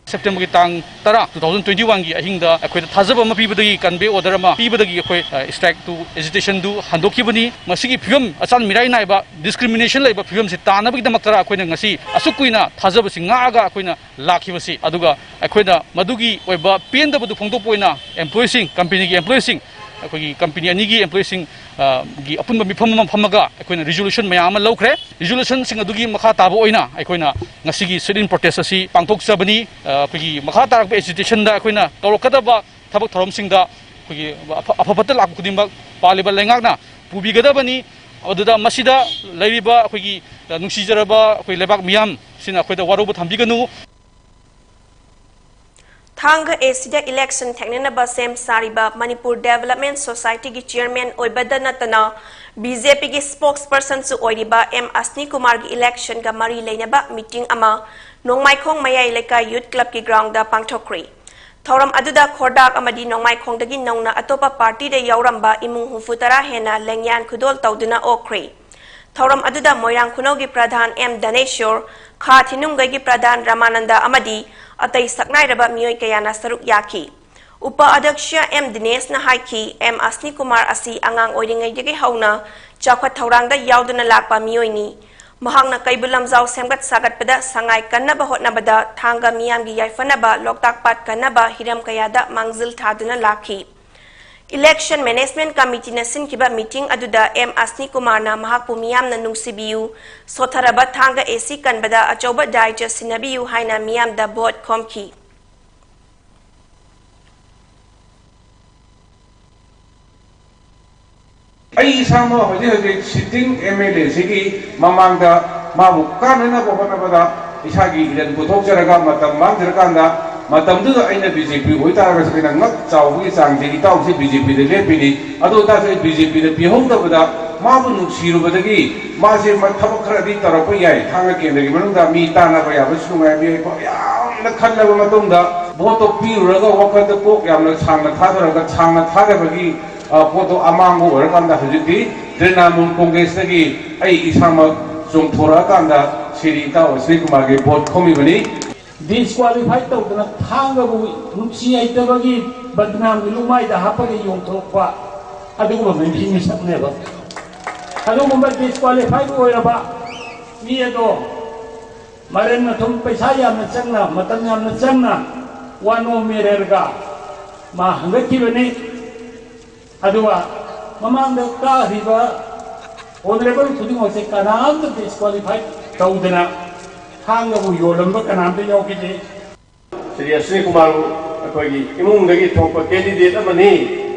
ꯁꯦꯞꯇꯦꯝꯕꯔꯒꯤ ꯇꯥꯡ ꯇꯔꯥ, two thousand twenty one ꯒꯤ ꯑꯍꯤꯡꯗ ꯑꯩꯈꯣꯏꯗ ꯊꯥꯖꯕ ꯑꯃ ꯄꯤꯕꯗꯒꯤ, convey order ꯑꯃ ꯄꯤꯕꯗꯒꯤ ꯑꯩꯈꯣꯏ strike ꯇꯨ, agitation ꯗꯨ ꯍꯟꯗꯣꯛꯈꯤꯕꯅꯤ꯫ ꯃꯁꯤꯒꯤ ꯐꯤꯕꯝ, ꯑꯆꯥꯟ ꯃꯤꯔꯥꯏ ꯅꯥꯏꯕ, discrimination ꯂꯩꯕ ꯐꯤꯕꯝꯁꯤ ꯇꯥꯅꯕꯒꯤꯗꯃꯛꯇ ꯑꯩꯈꯣꯏꯅ ꯉꯁꯤ ꯑꯁꯨꯛ ꯀꯨꯏꯅ ꯊꯥꯖꯕꯁꯤ ꯉꯥꯛꯑꯒ ꯑꯩꯈꯣꯏꯅ ꯂꯥꯛꯈꯤꯕꯁꯤ, ꯑꯗꯨꯒ ꯑꯩꯈꯣꯏꯅ ꯃꯗꯨꯒꯤ ꯑꯣꯏꯕ ꯄꯦꯟꯗꯕꯗꯨ ꯐꯣꯡꯗꯣꯛꯄ ꯑꯣꯏꯅ employee ꯁꯤꯡ, company ꯒꯤ employee ꯁꯤꯡ, ꯑꯩꯈꯣꯏꯒꯤ company ꯑꯅꯤꯒꯤ employee ꯁꯤꯡ, ꯑ, ꯒꯤ ꯑꯄꯨꯟꯕ ꯃꯤꯐꯝ ꯑꯃ ꯐꯝꯃꯒ ꯑꯩꯈꯣꯏꯅ resolution ꯃꯌꯥꯝ ꯑꯃ ꯂꯧꯈ꯭ꯔꯦ꯫ Resolution ꯁꯤꯡ ꯑꯗꯨꯒꯤ ꯃꯈꯥ ꯇꯥꯕ ꯑꯣꯏꯅ ꯑꯩꯈꯣꯏꯅ ꯉꯁꯤꯒꯤ sit-in protest ꯑꯁꯤ ꯄꯥꯡꯊꯣꯛꯆꯕꯅꯤ꯫ ꯑ, ꯑꯩꯈꯣꯏꯒꯤ ꯃꯈꯥ ꯇꯥꯔꯛꯄ agitation ꯗ ꯑꯩꯈꯣꯏꯅ ꯇꯧꯔꯛꯀꯗꯕ ꯊꯕꯛ ꯊꯧꯔꯝꯁꯤꯡꯗ ꯑꯩꯈꯣꯏꯒꯤ ꯑꯐ-, ꯑꯐ ꯐꯠꯇ ꯂꯥꯛꯄ ꯈꯨꯗꯤꯡꯃꯛ ꯄꯥꯜꯂꯤꯕ ꯂꯩꯉꯥꯛꯅ ꯄꯨꯕꯤꯒꯗꯕꯅꯤ꯫ ꯑꯗꯨꯗ ꯃꯁꯤꯗ ꯂꯩꯔꯤꯕ ꯑꯩꯈꯣꯏꯒꯤ, ꯑ, ꯅꯨꯡꯁꯤꯖꯔꯕ ꯑꯩꯈꯣꯏ ꯂꯩꯕꯥꯛ ꯃꯤꯌꯥꯝꯁꯤꯅ ꯑꯩꯈꯣꯏꯗ ꯋꯥꯔꯧꯕ ꯊꯝꯕꯤꯒꯅꯨ꯫ ꯊꯥꯡꯒ ꯑꯦ ꯁꯤꯗ election ꯊꯦꯡꯅꯅꯕ ꯁꯦꯝ ꯁꯥꯔꯤꯕ ꯃꯅꯤꯄꯨꯔ Development Society ꯒꯤ chairman ꯑꯣꯏꯕꯗ ꯅꯠꯇꯅ B J P ꯒꯤ spokesperson ꯁꯨ ꯑꯣꯏꯔꯤꯕ ꯑꯦꯝ ꯑꯁꯅꯤ ꯀꯨꯃꯥꯔꯒꯤ election ꯒ ꯃꯔꯤ ꯂꯩꯅꯕ meeting ꯑꯃ ꯅꯣꯡꯃꯥꯏꯈꯣꯡ ꯃꯌꯥꯏ ꯂꯩꯀꯥꯏ Youth Club ꯀꯤ ground ꯗ ꯄꯥꯡꯊꯣꯛꯈ꯭ꯔꯤ꯫ ꯊꯧꯔꯝ ꯑꯗꯨꯗ ꯈꯣꯔꯗꯥꯛ ꯑꯃꯗꯤ ꯅꯣꯡꯃꯥꯏꯈꯣꯡꯗꯒꯤ ꯅꯧꯅ ꯑꯇꯣꯞꯄ party ꯗ ꯌꯥꯎꯔꯝꯕ ꯏꯃꯨꯡ ꯍꯨꯝꯐꯨ ꯇꯔꯥ ꯍꯦꯟꯅ ꯂꯦꯡꯌꯥꯟ ꯈꯨꯗꯣꯜ ꯇꯧꯗꯨꯅ ꯑꯣꯛꯈ꯭ꯔꯤ꯫ ꯊꯧꯔꯝ ꯑꯗꯨꯗ ꯃꯣꯏꯔꯥꯡ ꯈꯨꯅꯧꯒꯤ ꯄ꯭ꯔꯙꯥꯟ ꯑꯦꯝ ꯙꯅꯦꯁꯣꯔ, ꯈꯥ ꯊꯤꯅꯨꯡꯒꯩꯒꯤ ꯄ꯭ꯔꯙꯥꯟ ꯔꯃꯥꯅꯟꯗ ꯑꯃꯗꯤ ꯑꯇꯩ ꯁꯛꯅꯥꯏꯔꯕ ꯃꯤꯑꯣꯏ ꯀꯌꯥꯅ ꯁꯔꯨꯛ ꯌꯥꯈꯤ꯫ ꯎꯄ ꯑꯗ꯭ꯌꯛꯁ ꯑꯦꯝ ꯗꯤꯅꯦꯁꯅ ꯍꯥꯏꯈꯤ, ꯑꯦꯝ ꯑꯁꯅꯤ ꯀꯨꯃꯥꯔ ꯑꯁꯤ ꯑꯉꯥꯡ ꯑꯣꯏꯔꯤꯉꯩꯗꯒꯤ ꯍꯧꯅ ꯆꯥꯎꯈꯠ ꯊꯧꯔꯥꯡꯗ ꯌꯥꯎꯗꯨꯅ ꯂꯥꯛꯄ ꯃꯤꯑꯣꯏꯅꯤ꯫ ꯃꯍꯥꯛꯅ ꯀꯩꯕꯨꯜ ꯂꯝꯖꯥꯎ ꯁꯦꯝꯒꯠ ꯁꯥꯒꯠꯄꯗ ꯁꯉꯥꯏ ꯀꯟꯅꯕ ꯍꯣꯠꯅꯕꯗ ꯊꯥꯡꯒ ꯃꯤꯌꯥꯝꯒꯤ ꯌꯥꯏꯐꯅꯕ ꯂꯣꯛꯇꯥꯛ ꯄꯥꯠ ꯀꯟꯅꯕ ꯍꯤꯔꯝ ꯀꯌꯥꯗ ꯃꯥꯡꯖꯤꯜ ꯊꯥꯗꯨꯅ ꯂꯥꯛꯈꯤ꯫ Election Management Committee ꯅ ꯁꯤꯟꯈꯤꯕ meeting ꯑꯗꯨꯗ ꯑꯦꯝ ꯑꯁꯅꯤ ꯀꯨꯃꯥꯔꯅ ꯃꯍꯥꯛꯄꯨ ꯃꯤꯌꯥꯝꯅ ꯅꯨꯡꯁꯤꯕꯤꯌꯨ, ꯁꯣꯠꯊꯔꯕ ꯊꯥꯡꯒ ꯑꯦ ꯁꯤ ꯀꯟꯕꯗ ꯑꯆꯧꯕ ꯗꯥꯏꯆ ꯁꯤꯟꯅꯕꯤꯌꯨ ꯍꯥꯏꯅ ꯃꯤꯌꯥꯝꯗ vote ꯈꯣꯝꯈꯤ꯫ ꯑꯩ ꯏꯁꯥꯃꯛ ꯍꯧꯖꯤꯛ ꯍꯧꯖꯤꯛ sitting M L A ꯁꯤꯒꯤ ꯃꯃꯥꯡꯗ ꯃꯥꯕꯨ ꯀꯥꯟꯅꯅꯕ ꯍꯣꯠꯅꯕꯗ ꯏꯁꯥꯒꯤ ꯏꯔꯟ ꯄꯨꯊꯣꯛꯆꯔꯒ ꯃꯇꯝ ꯃꯥꯡꯖꯔꯀꯥꯟꯗ ꯃꯇꯝꯗꯨꯗ ꯑꯩꯅ B J P ꯑꯣꯏꯇꯥꯔꯒꯁꯨ ꯑꯩꯅ ꯉꯛ ꯆꯥꯎꯕꯒꯤ ꯆꯥꯡꯁꯦ ꯏꯇꯥꯎꯁꯦ B J P ꯗ ꯂꯦꯞꯄꯤꯅꯤ, ꯑꯗꯨ ꯑꯣꯏꯇꯥꯔꯁꯨ ꯑꯩ B J P ꯗ ꯄꯤꯍꯧꯗꯕꯗ ꯃꯥꯕꯨ ꯅꯨꯡꯁꯤꯔꯨꯕꯗꯒꯤ ꯃꯥꯁꯦ ꯃ-, ꯊꯕꯛ ꯈꯔꯗꯤ ꯇꯧꯔꯛꯄ ꯌꯥꯏ, ꯊꯥꯡꯒ ꯀꯦꯟꯗ꯭ꯔꯒꯤ ꯃꯅꯨꯡꯗ ꯃꯤ ꯇꯥꯟꯅꯕ ꯌꯥꯕꯁꯨ ꯅꯨꯡꯉꯥꯏ, ꯃꯤꯑꯣꯏ ꯌꯥꯝ ꯈꯜꯂꯕ ꯃꯇꯨꯡꯗ ꯚꯣꯠꯇꯣ ꯄꯤꯔꯨꯔꯒ ꯋꯥꯈꯜꯗ ꯀꯣꯛ ꯌꯥꯝꯅ ꯁꯥꯡꯅ ꯊꯥꯗꯔꯒ, ꯁꯥꯡꯅ ꯊꯥꯗꯕꯒꯤ, ꯑ, ꯄꯣꯠꯇꯣ ꯑꯃꯥꯡꯕ ꯑꯣꯏꯔꯀꯥꯟꯗ ꯍꯧꯖꯤꯛꯇꯤ ꯇ꯭ꯔꯤꯅꯥꯃꯨꯜ ꯀꯣꯡꯒ꯭ꯔꯦꯁꯇꯒꯤ ꯑꯩ ꯏꯁꯥꯃꯛ ꯆꯣꯡꯊꯣꯔꯛꯑꯀꯥꯟꯗ ꯁꯤꯔꯤ ꯏꯇꯥꯎ ꯑꯁꯤꯅꯤ ꯀꯨꯃꯥꯔꯒꯤ ꯚꯣꯠ ꯈꯣꯝꯃꯤꯕꯅꯤ꯫ ꯗꯤꯁꯀ꯭ꯋꯥꯂꯤꯐꯥꯏ ꯇꯧꯗꯅ ꯊꯥꯡꯒꯕꯨ ꯅꯨꯡꯁꯤ ꯍꯩꯇꯕꯒꯤ ꯕꯗꯅꯥꯝꯒꯤ ꯂꯨꯃꯥꯏꯗ ꯍꯥꯞꯄꯒ ꯌꯣꯟꯊꯣꯛꯄ ꯑꯗꯨꯒꯨꯝꯕ ꯃꯤꯁꯛꯅꯦꯕ꯫ ꯑꯗꯨꯒꯨꯝꯕ ꯗꯤꯁꯀ꯭ꯋꯥꯂꯤꯐꯥꯏ ꯑꯣꯏꯔꯕ ꯃꯤ ꯑꯗꯣ ꯃꯔꯟ ꯃꯊꯨꯝ ꯄꯩꯁꯥ ꯌꯥꯝꯅ ꯆꯪꯅ, ꯃꯇꯝ ꯌꯥꯝꯅ ꯆꯪꯅ ꯋꯥꯅꯣꯝ ꯃꯦꯔꯦꯔꯒ ꯃꯥ ꯍꯪꯒꯠꯈꯤꯕꯅꯤ꯫ ꯑꯗꯨꯒ ꯃꯃꯥꯡꯗ ꯀꯥꯈ꯭ꯔꯤꯕ ꯑꯣꯅꯔꯦꯕꯜ ꯈꯨꯗꯤꯡꯃꯛꯁꯦ ꯀꯅꯥꯝꯇ ꯗꯤꯁꯀ꯭ꯋꯥꯂꯤꯐꯥꯏ ꯇꯧꯗꯅ ꯊꯥꯡꯒꯕꯨ ꯌꯣꯜꯂꯝꯕ ꯀꯅꯥꯝꯇ ꯌꯥꯎꯈꯤꯗꯦ꯫ ꯁ꯭ꯔꯤ ꯑꯁ꯭ꯋꯅꯤ ꯀꯨꯃꯥꯔ ꯑꯩꯈꯣꯏꯒꯤ ꯏꯃꯨꯡꯗꯒꯤ ꯊꯣꯛꯄ ꯀꯦꯟꯗꯤꯗꯦꯠ ꯑꯃꯅꯤ꯫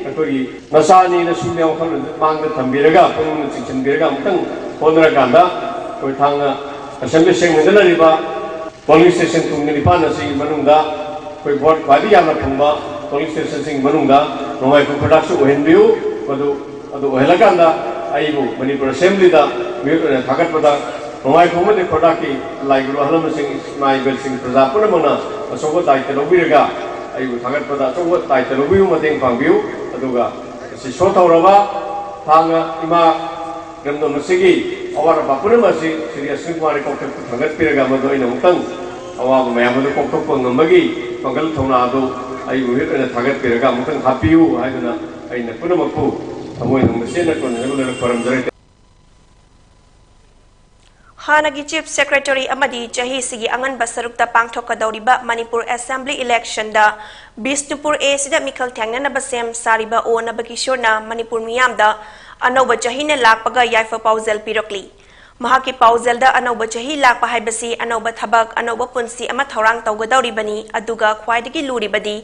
ꯑꯩꯈꯣꯏꯒꯤ ꯃꯆꯥꯅꯤꯅ ꯁꯨꯝꯅ ꯋꯥꯈꯜꯂꯣꯟꯗ ꯃꯥꯡꯗ ꯊꯝꯕꯤꯔꯒ, ꯄꯨꯛꯅꯤꯡꯗ ꯆꯤꯡꯁꯤꯟꯕꯤꯔꯒ ꯑꯃꯨꯛꯇꯪ ꯍꯣꯠꯅꯔꯀꯥꯟꯗ ꯑꯩꯈꯣꯏ ꯊꯥꯡꯒ ꯑꯦꯁꯦꯝꯕ꯭ꯂꯤ ꯁꯦꯡꯅꯗꯅꯔꯤꯕ ꯄꯣꯂꯤꯡ ꯁ꯭ꯇꯦꯁꯟ ꯀꯨꯟꯒ ꯅꯤꯄꯥꯟ ꯑꯁꯤꯒꯤ ꯃꯅꯨꯡꯗ ꯑꯩꯈꯣꯏ ꯚꯣꯠ ꯈ꯭ꯋꯥꯏꯗꯒꯤ ꯌꯥꯝꯅ ꯐꯪꯕ ꯄꯣꯂꯤꯡ ꯁ꯭ꯇꯦꯁꯟꯁꯤꯡꯒꯤ ꯃꯅꯨꯡꯗ ꯅꯣꯡꯃꯥꯏꯈꯣꯡ ꯄ꯭ꯔꯗꯛꯁꯨ ꯑꯣꯏꯍꯟꯕꯤꯌꯨ꯫ ꯃꯗꯨ, ꯑꯗꯨ ꯑꯣꯏꯍꯜꯂꯀꯥꯟꯗ ꯑꯩꯕꯨ ꯃꯅꯤꯄꯨꯔ ꯑꯦꯁꯦꯝꯕ꯭ꯂꯤꯗ ꯃꯤꯍꯨꯠ ꯑꯣꯏꯅ ꯊꯥꯒꯠꯄꯗ ꯅꯣꯡꯃꯥꯏꯈꯣꯡ ꯑꯃꯗꯤ ꯈꯣꯔꯗꯥꯛꯀꯤ ꯂꯥꯏꯒꯨꯔꯨ ꯑꯍꯜ ꯂꯃꯟꯁꯤꯡ, ꯏꯃꯥ ꯏꯕꯦꯜꯁꯤꯡ, ꯄ꯭ꯔꯖꯥ ꯄꯨꯝꯅꯃꯛꯅ ꯑꯆꯧꯕ ꯗꯥꯏꯇ ꯂꯧꯕꯤꯔꯒ ꯑꯩꯕꯨ ꯊꯥꯒꯠꯄꯗ ꯑꯆꯧꯕ ꯗꯥꯏꯇ ꯂꯧꯕꯤꯌꯨ, ꯃꯇꯦꯡ ꯄꯥꯡꯕꯤꯌꯨ꯫ ꯑꯗꯨꯒ ꯁꯤ ꯁꯣꯟꯊꯧꯔꯕ ꯊꯥꯡꯒ ꯏꯃꯥ ꯏꯔꯝꯗꯝ ꯑꯁꯤꯒꯤ ꯑꯋꯥꯠ ꯑꯄꯥ ꯄꯨꯝꯅꯃꯛ ꯑꯁꯤ ꯁ꯭ꯔꯤ ꯑꯁ꯭ꯋꯅꯤ ꯀꯨꯃꯥꯔꯒꯤ ꯀꯣꯛꯊꯛꯇ ꯊꯥꯡꯒꯠꯄꯤꯔꯒ ꯃꯗꯨ ꯑꯩꯅ ꯑꯃꯨꯛꯇꯪ ꯑꯋꯥꯕ ꯃꯌꯥꯝ ꯑꯗꯨ ꯀꯣꯛꯊꯣꯛꯄ ꯉꯝꯕꯒꯤ ꯄꯥꯡꯒꯜ ꯊꯧꯅꯥ ꯑꯗꯨ ꯑꯩꯕꯨ ꯃꯤꯍꯨꯠ ꯑꯣꯏꯅ ꯊꯥꯒꯠꯄꯤꯔꯒ ꯑꯃꯨꯛꯇꯪ ꯍꯥꯞꯄꯤꯌꯨ ꯍꯥꯏꯗꯨꯅ ꯑꯩꯅ ꯄꯨꯝꯅꯃꯛꯄꯨ ꯊꯃꯣꯏ ꯅꯨꯡꯗ ꯆꯦꯠꯅ ꯀꯣꯟꯅꯅꯕ ꯂꯣꯏꯅ ꯈꯣꯏꯔꯝꯖꯔꯤ꯫ ꯍꯥꯟꯅꯒꯤ ꯆꯤꯐ ꯁꯦꯀ꯭ꯔꯦꯇꯔꯤ ꯑꯃꯗꯤ ꯆꯍꯤꯁꯤꯒꯤ ꯑꯉꯟꯕ ꯁꯔꯨꯛꯇ ꯄꯥꯡꯊꯣꯛꯀꯗꯧꯔꯤꯕ ꯃꯅꯤꯄꯨꯔ ꯑꯦꯁꯦꯝꯕ꯭ꯂꯤ ꯏꯂꯦꯛꯁꯟꯗ ꯕꯤꯁꯅꯨꯄꯨꯔ ꯑꯦꯁꯤꯗ ꯃꯤꯈꯜ ꯊꯦꯡꯅꯅꯕ ꯁꯦꯝ ꯁꯥꯔꯤꯕ ꯑꯣ ꯅꯕꯀꯤꯁꯣꯔꯅ ꯃꯅꯤꯄꯨꯔ ꯃꯤꯌꯥꯝꯗ ꯑꯅꯧꯕ ꯆꯍꯤꯅ ꯂꯥꯛꯄꯒ ꯌꯥꯏꯐ ꯄꯥꯎꯖꯦꯜ ꯄꯤꯔꯛꯂꯤ꯫ ꯃꯍꯥꯛꯀꯤ ꯄꯥꯎꯖꯦꯜꯗ ꯑꯅꯧꯕ ꯆꯍꯤ ꯂꯥꯛꯄ ꯍꯥꯏꯕꯁꯤ ꯑꯅꯧꯕ ꯊꯕꯛ, ꯑꯅꯧꯕ ꯄꯨꯟꯁꯤ ꯑꯃ ꯊꯧꯔꯥꯡ ꯇꯧꯒꯗꯧꯔꯤꯕꯅꯤ, ꯑꯗꯨꯒ ꯈ꯭ꯋꯥꯏꯗꯒꯤ ꯂꯨꯔꯤꯕꯗꯤ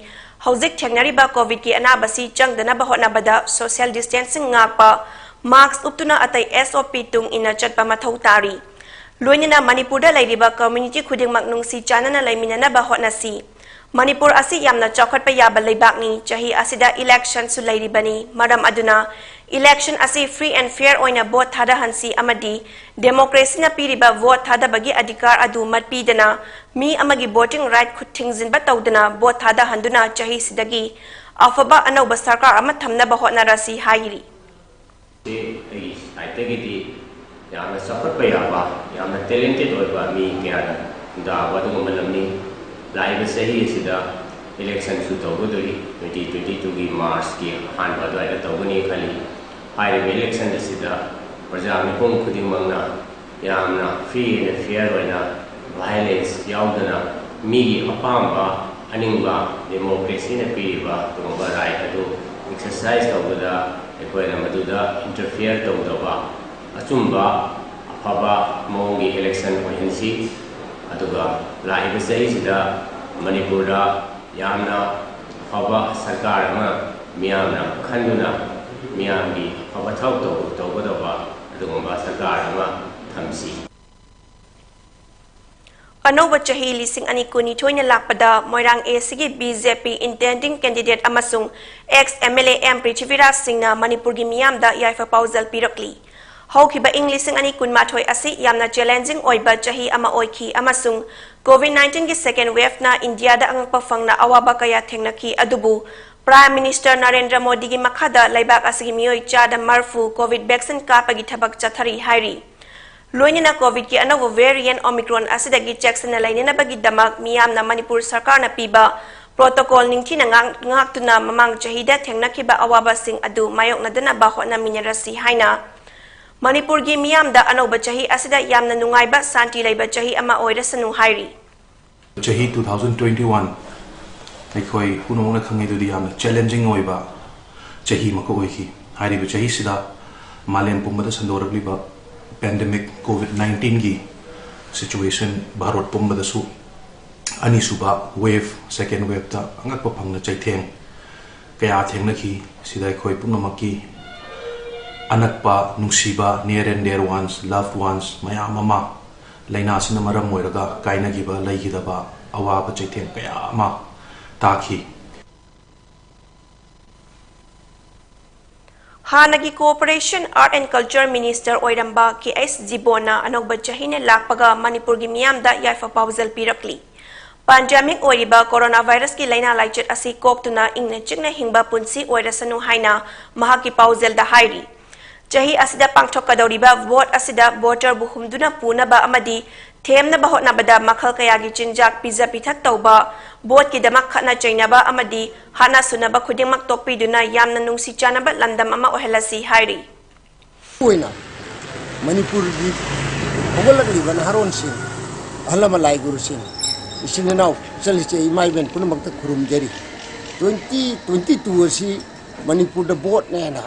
ꯍꯧꯖꯤꯛ ꯊꯦꯡꯅꯔꯤꯕ ꯀꯣꯚꯤꯗꯀꯤ ꯑꯅꯥꯕꯁꯤ ꯆꯪꯗꯅꯕ ꯍꯣꯠꯅꯕꯗ ꯁꯣꯁꯤꯌꯦꯜ ꯗꯤꯁꯇꯦꯟꯁꯤꯡ ꯉꯥꯛꯄ, ꯃꯥꯁꯛ ꯎꯞꯇꯨꯅ ꯑꯇꯩ ꯑꯦꯁ ꯑꯣ ꯄꯤ ꯇꯨꯡ ꯏꯟꯅ ꯆꯠꯄ ꯃꯊꯧ ꯇꯥꯔꯤ꯫ ꯂꯣꯏꯅꯅ ꯃꯅꯤꯄꯨꯔꯗ ꯂꯩꯔꯤꯕ ꯀꯝꯃ꯭ꯌꯨꯅꯤꯇꯤ ꯈꯨꯗꯤꯡꯃꯛ ꯅꯨꯡꯁꯤ ꯆꯥꯟꯅꯅ ꯂꯩꯃꯤꯟꯅꯅꯕ ꯍꯣꯠꯅꯁꯤ꯫ ꯃꯅꯤꯄꯨꯔ ꯑꯁꯤ ꯌꯥꯝꯅ ꯆꯥꯎꯈꯠꯄ ꯌꯥꯕ ꯂꯩꯕꯥꯛꯅꯤ꯫ ꯆꯍꯤ ꯑꯁꯤꯗ ꯏꯂꯦꯛꯁꯟꯁꯨ ꯂꯩꯔꯤꯕꯅꯤ꯫ ꯃꯔꯝ ꯑꯗꯨꯅ Election ꯑꯁꯤ free and fair ꯑꯣꯏꯅ vote ꯊꯥꯗꯍꯟꯁꯤ ꯑꯃꯗꯤ democracyꯅ ꯄꯤꯔꯤꯕ vote ꯊꯥꯗꯕꯒꯤ ꯑꯙꯤꯀꯥꯔ ꯑꯗꯨ ꯃꯠꯄꯤꯗꯅ ꯃꯤ ꯑꯃꯒꯤ voting right ꯈꯨꯠ ꯊꯤꯡꯖꯤꯟꯕ ꯇꯧꯗꯅ vote ꯊꯥꯗꯍꯟꯗꯨꯅ ꯆꯍꯤꯁꯤꯗꯒꯤ ꯑꯐꯕ ꯑꯅꯧꯕ ꯁꯔꯀꯥꯔ ꯑꯃ ꯊꯝꯅꯕ ꯍꯣꯠꯅꯔꯁꯤ ꯍꯥꯏꯔꯤ꯫ ꯑꯩꯒꯤ sideꯇꯒꯤꯗꯤ ꯌꯥꯝꯅ ꯆꯥꯎꯈꯠꯄ ꯌꯥꯕ, ꯌꯥꯝꯅ talented ꯑꯣꯏꯕ ꯃꯤ ꯀꯌꯥꯅ ꯈꯨꯟꯗꯥꯕ ꯑꯗꯨꯒꯨꯝꯕ ꯂꯝꯅꯤ꯫ ꯂꯥꯛꯏꯕ ꯆꯍꯤ ꯑꯁꯤꯗ electionꯁꯨ ꯇꯧꯒꯗꯣꯔꯤ, twenty twenty twoꯒꯤ Marchꯀꯤ ꯑꯍꯥꯟꯕ ꯑꯗꯨꯋꯥꯏꯗ ꯇꯧꯒꯅꯤ ꯈꯜꯂꯤ꯫ ꯍꯥꯏꯔꯤꯕ election ꯑꯁꯤꯗ ꯄ꯭ꯔꯖꯥ ꯃꯤꯄꯨꯝ ꯈꯨꯗꯤꯡꯃꯛꯅ ꯌꯥꯝꯅ free and fair ꯑꯣꯏꯅ, violence ꯌꯥꯎꯗꯅ, ꯃꯤꯒꯤ ꯑꯄꯥꯝꯕ, ꯑꯅꯤꯡꯕ, democracyꯅ ꯄꯤꯔꯤꯕ ꯑꯗꯨꯒꯨꯝꯕ right ꯑꯗꯨ exercise ꯇꯧꯕꯗ ꯑꯩꯈꯣꯏꯅ ꯃꯗꯨꯗ interfere ꯇꯧꯗꯕ, ꯑꯆꯨꯝꯕ, ꯑꯐꯕ ꯃꯑꯣꯡꯒꯤ election ꯑꯣꯏꯍꯟꯁꯤ꯫ ꯑꯗꯨꯒ ꯂꯥꯛꯏꯕ ꯆꯍꯤꯁꯤꯗ ꯃꯅꯤꯄꯨꯔꯗ ꯌꯥꯝꯅ ꯑꯐꯕ ꯁꯔꯀꯥꯔ ꯑꯃ ꯃꯤꯌꯥꯝꯅ ꯈꯟꯗꯨꯅ ꯃꯤꯌꯥꯝꯒꯤ ꯑꯐꯕ ꯊꯕꯛ ꯇꯧ-, ꯇꯧꯒꯗꯧꯕ ꯑꯗꯨꯒꯨꯝꯕ ꯁꯔꯀꯥꯔ ꯑꯃ ꯊꯝꯁꯤ꯫ ꯑꯅꯧꯕ ꯆꯍꯤ ꯂꯤꯁꯤꯡ ꯑꯅꯤ ꯀꯨꯟꯅꯤꯊꯣꯏꯅ ꯂꯥꯛꯄꯗ ꯃꯣꯏꯔꯥꯡ ACꯒꯤ BJP intending candidate ꯑꯃꯁꯨꯡ ex MLA M ꯄ꯭ꯔꯤꯊꯤꯕꯤꯔꯥꯖ ꯁꯤꯡꯅ ꯃꯅꯤꯄꯨꯔꯒꯤ ꯃꯤꯌꯥꯝꯗ ꯌꯥꯏꯐ ꯄꯥꯎꯖꯦꯜ ꯄꯤꯔꯛꯂꯤ꯫ ꯍꯧꯈꯤꯕ ꯏꯪ ꯂꯤꯁꯤꯡ ꯑꯅꯤ ꯀꯨꯟꯃꯥꯊꯣꯏ ꯑꯁꯤ ꯌꯥꯝꯅ challenging ꯑꯣꯏꯕ ꯆꯍꯤ ꯑꯃ ꯑꯣꯏꯈꯤ ꯑꯃꯁꯨꯡ COVID nineteenꯒꯤ second waveꯅ ꯏꯟꯗꯤꯌꯥꯗ ꯑꯉꯛꯄ ꯐꯪꯅ ꯑꯋꯥꯕ ꯀꯌꯥ ꯊꯦꯡꯅꯈꯤ, ꯑꯗꯨꯕꯨ Prime Minister ꯅꯔꯦꯟꯗ꯭ꯔ ꯃꯣꯗꯤꯒꯤ ꯃꯈꯥꯗ ꯂꯩꯕꯥꯛ ꯑꯁꯤꯒꯤ ꯃꯤꯑꯣꯏ ꯆꯥꯗ ꯃꯔꯐꯨ COVID vaccine ꯀꯥꯞꯄꯒꯤ ꯊꯕꯛ ꯆꯠꯊꯔꯤ ꯍꯥꯏꯔꯤ꯫ ꯂꯣꯏꯅꯅ COVIDꯀꯤ ꯑꯅꯧꯕ variant Omicron ꯑꯁꯤꯗꯒꯤ ꯆꯦꯛꯁꯤꯟꯅ ꯂꯩꯅꯅꯕꯒꯤꯗꯃꯛ ꯃꯤꯌꯥꯝꯅ ꯃꯅꯤꯄꯨꯔ ꯁꯔꯀꯥꯔꯅ ꯄꯤꯕ protocol ꯅꯤꯡꯊꯤꯅ ꯉꯥꯛ-, ꯉꯥꯛꯇꯨꯅ ꯃꯃꯥꯡ ꯆꯍꯤꯗ ꯊꯦꯡꯅꯈꯤꯕ ꯑꯋꯥꯕꯁꯤꯡ ꯑꯗꯨ ꯃꯥꯌꯣꯛꯅꯗꯅꯕ ꯍꯣꯠꯅꯃꯤꯟꯅꯔꯁꯤ ꯍꯥꯏꯅ ꯃꯅꯤꯄꯨꯔꯒꯤ ꯃꯤꯌꯥꯝꯗ ꯑꯅꯧꯕ ꯆꯍꯤ ꯑꯁꯤꯗ ꯌꯥꯝꯅ ꯅꯨꯡꯉꯥꯏꯕ, ꯁꯥꯟꯇꯤ ꯂꯩꯕ ꯆꯍꯤ ꯑꯃ ꯑꯣꯏꯔꯁꯅꯨ ꯍꯥꯏꯔꯤ꯫ ꯆꯍꯤ two thousand twenty one ꯑꯩꯈꯣꯏ ꯄꯨꯝꯅꯃꯛꯅ ꯈꯪꯉꯤꯗꯨꯗꯤ ꯌꯥꯝꯅ challenging ꯑꯣꯏꯕ ꯆꯍꯤ ꯑꯃꯈꯛ ꯑꯣꯏꯈꯤ꯫ ꯍꯥꯏꯔꯤꯕ ꯆꯍꯤꯁꯤꯗ ꯃꯥꯂꯦꯝ ꯄꯨꯝꯕꯗ ꯁꯟꯗꯣꯔꯛꯂꯤꯕ pandemic COVID nineteenꯒꯤ situation ꯚꯥꯔꯠ ꯄꯨꯝꯕꯗꯁꯨ ꯑꯅꯤꯁꯨꯕ wave, second waveꯇ ꯑꯉꯛꯄ ꯐꯪꯅ ꯆꯩꯊꯦꯡ ꯀꯌꯥ ꯊꯦꯡꯅꯈꯤ꯫ ꯁꯤꯗ ꯑꯩꯈꯣꯏ ꯄꯨꯝꯅꯃꯛꯀꯤ ꯑꯅꯛꯄ, ꯅꯨꯡꯁꯤꯕ, near and dear ones, loved ones ꯃꯌꯥꯝ ꯑꯃ ꯂꯥꯏꯅꯥꯁꯤꯅ ꯃꯔꯝ ꯑꯣꯏꯔꯒ ꯀꯥꯏꯅꯈꯤꯕ, ꯂꯩꯈꯤꯗꯕ, ꯑꯋꯥꯕ ꯆꯩꯊꯦꯡ ꯀꯌꯥ ꯑꯃ ꯇꯥꯈꯤ꯫ ꯍꯥꯟꯅꯒꯤ Cooperation, Art and Culture Minister ꯑꯣꯏꯔꯝꯕ ꯀꯦ ꯑꯩꯆ ꯖꯤꯕꯣꯟꯅ ꯑꯅꯧꯕ ꯆꯍꯤꯅ ꯂꯥꯛꯄꯒ ꯃꯅꯤꯄꯨꯔꯒꯤ ꯃꯤꯌꯥꯝꯗ ꯌꯥꯏꯐ ꯄꯥꯎꯖꯦꯜ ꯄꯤꯔꯛꯂꯤ꯫ Pandemic ꯑꯣꯏꯔꯤꯕ coronavirus ꯀꯤ ꯂꯥꯏꯅꯥ ꯂꯥꯏꯆꯠ ꯑꯁꯤ ꯀꯣꯛꯇꯨꯅ ꯏꯪꯅ ꯆꯤꯛꯅ ꯍꯤꯡꯕ ꯄꯨꯟꯁꯤ ꯑꯣꯏꯔꯁꯅꯨ ꯍꯥꯏꯅ ꯃꯍꯥꯛꯀꯤ ꯄꯥꯎꯖꯦꯜꯗ ꯍꯥꯏꯔꯤ꯫ ꯆꯍꯤ ꯑꯁꯤꯗ ꯄꯥꯡꯊꯣꯛꯀꯗꯧꯔꯤꯕ vote ꯑꯁꯤꯗ voter ꯕꯨ ꯍꯨꯝꯗꯨꯅ ꯄꯨꯅꯕ ꯑꯃꯗꯤ ꯊꯦꯝꯅꯕ ꯍꯣꯠꯅꯕꯗ ꯃꯈꯜ ꯀꯌꯥꯒꯤ ꯆꯤꯟꯖꯥꯛ ꯄꯤꯖ ꯄꯤꯊꯛ ꯇꯧꯕ, vote ꯀꯤꯗꯃꯛ ꯈꯠꯅ ꯆꯩꯅꯕ ꯑꯃꯗꯤ ꯍꯥꯠꯅ ꯁꯨꯅꯕ ꯈꯨꯗꯤꯡꯃꯛ ꯇꯣꯛꯄꯤꯗꯨꯅ ꯌꯥꯝꯅ ꯅꯨꯡꯁꯤ ꯆꯥꯟꯅꯕ ꯂꯝꯗꯝ ꯑꯃ ꯑꯣꯏꯍꯜꯂꯁꯤ ꯍꯥꯏꯔꯤ꯫ ꯑꯣꯏꯅ ꯃꯅꯤꯄꯨꯔꯒꯤ ꯍꯧꯒꯠꯂꯛꯂꯤꯕ ꯅꯍꯥꯔꯣꯟꯁꯤꯡ, ꯑꯍꯜ ꯂꯃꯟ ꯂꯥꯏ ꯒꯨꯔꯨꯁꯤꯡ, ꯏꯆꯤꯟ ꯏꯅꯥꯎ, ꯏꯆꯜ ꯏꯆꯦ, ꯏꯃꯥ ꯏꯕꯦꯟ ꯄꯨꯝꯅꯃꯛꯇ ꯈꯨꯔꯨꯝꯖꯔꯤ꯫ Twenty twenty two ꯑꯁꯤ ꯃꯅꯤꯄꯨꯔꯗ vote ꯅꯦꯅ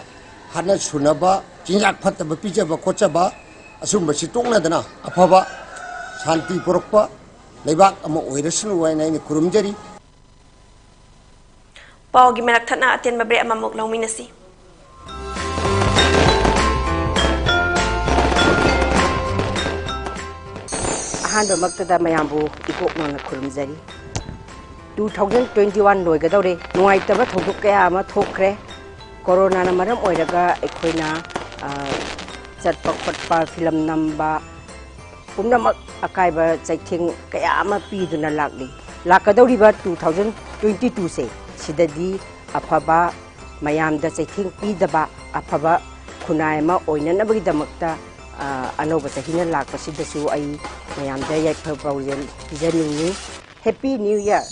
ꯍꯥꯠꯅ ꯁꯨꯅꯕ, ꯆꯤꯟꯖꯥꯛ ꯐꯠꯇꯕ ꯄꯤꯖꯕ ꯈꯣꯠꯆꯕ, ꯑꯁꯨꯝꯕꯁꯤ ꯇꯣꯛꯅꯗꯅ ꯑꯐꯕ ꯁꯥꯟꯇꯤ ꯄꯨꯔꯛꯄ ꯂꯩꯕꯥꯛ ꯑꯃ ꯑꯣꯏꯔꯁꯅꯨ ꯍꯥꯏꯅ ꯑꯩꯅ ꯈꯨꯔꯨꯝꯖꯔꯤ꯫ ꯄꯥꯎꯒꯤ ꯃꯔꯛ ꯊꯠꯅ ꯑꯇꯦꯟꯕ break ꯑꯃꯃꯨꯛ ꯂꯧꯃꯤꯟꯅꯁꯤ꯫ ꯑꯍꯥꯟꯕꯃꯛꯇꯗ ꯃꯌꯥꯝꯕꯨ ꯏꯀꯣꯛ ꯅꯧꯅ ꯈꯨꯔꯨꯝꯖꯔꯤ꯫ Two thousand twenty one ꯂꯣꯏꯒꯗꯧꯔꯦ꯫ ꯅꯨꯡꯉꯥꯏꯇꯕ ꯊꯧꯗꯣꯛ ꯀꯌꯥ ꯑꯃ ꯊꯣꯛꯈ꯭ꯔꯦ꯫ ꯀꯣꯔꯣꯅꯥꯅ ꯃꯔꯝ ꯑꯣꯏꯔꯒ ꯑꯩꯈꯣꯏꯅ, ꯑ, ꯆꯠꯄ ꯈꯣꯠꯄ, ꯐꯤꯂꯝ ꯅꯝꯕ ꯄꯨꯝꯅꯃꯛ ꯑꯀꯥꯏꯕ ꯆꯩꯊꯦꯡ ꯀꯌꯥ ꯑꯃ ꯄꯤꯗꯨꯅ ꯂꯥꯛꯂꯤ꯫ ꯂꯥꯛꯀꯗꯧꯔꯤꯕ two thousand twenty two ꯁꯦ ꯁꯤꯗꯗꯤ ꯑꯐꯕ, ꯃꯌꯥꯝꯗ ꯆꯩꯊꯦꯡ ꯄꯤꯗꯕ ꯑꯐꯕ ꯈꯨꯟꯅꯥꯏ ꯑꯃ ꯑꯣꯏꯅꯅꯕꯒꯤꯗꯃꯛꯇ, ꯑ, ꯑꯅꯧꯕ ꯆꯍꯤꯅ ꯂꯥꯛꯄꯁꯤꯗꯁꯨ ꯑꯩ ꯃꯌꯥꯝꯗ ꯌꯥꯏꯐ ꯄꯥꯎꯖꯦꯜ ꯄꯤꯖꯅꯤꯡꯏ꯫ Happy New Year!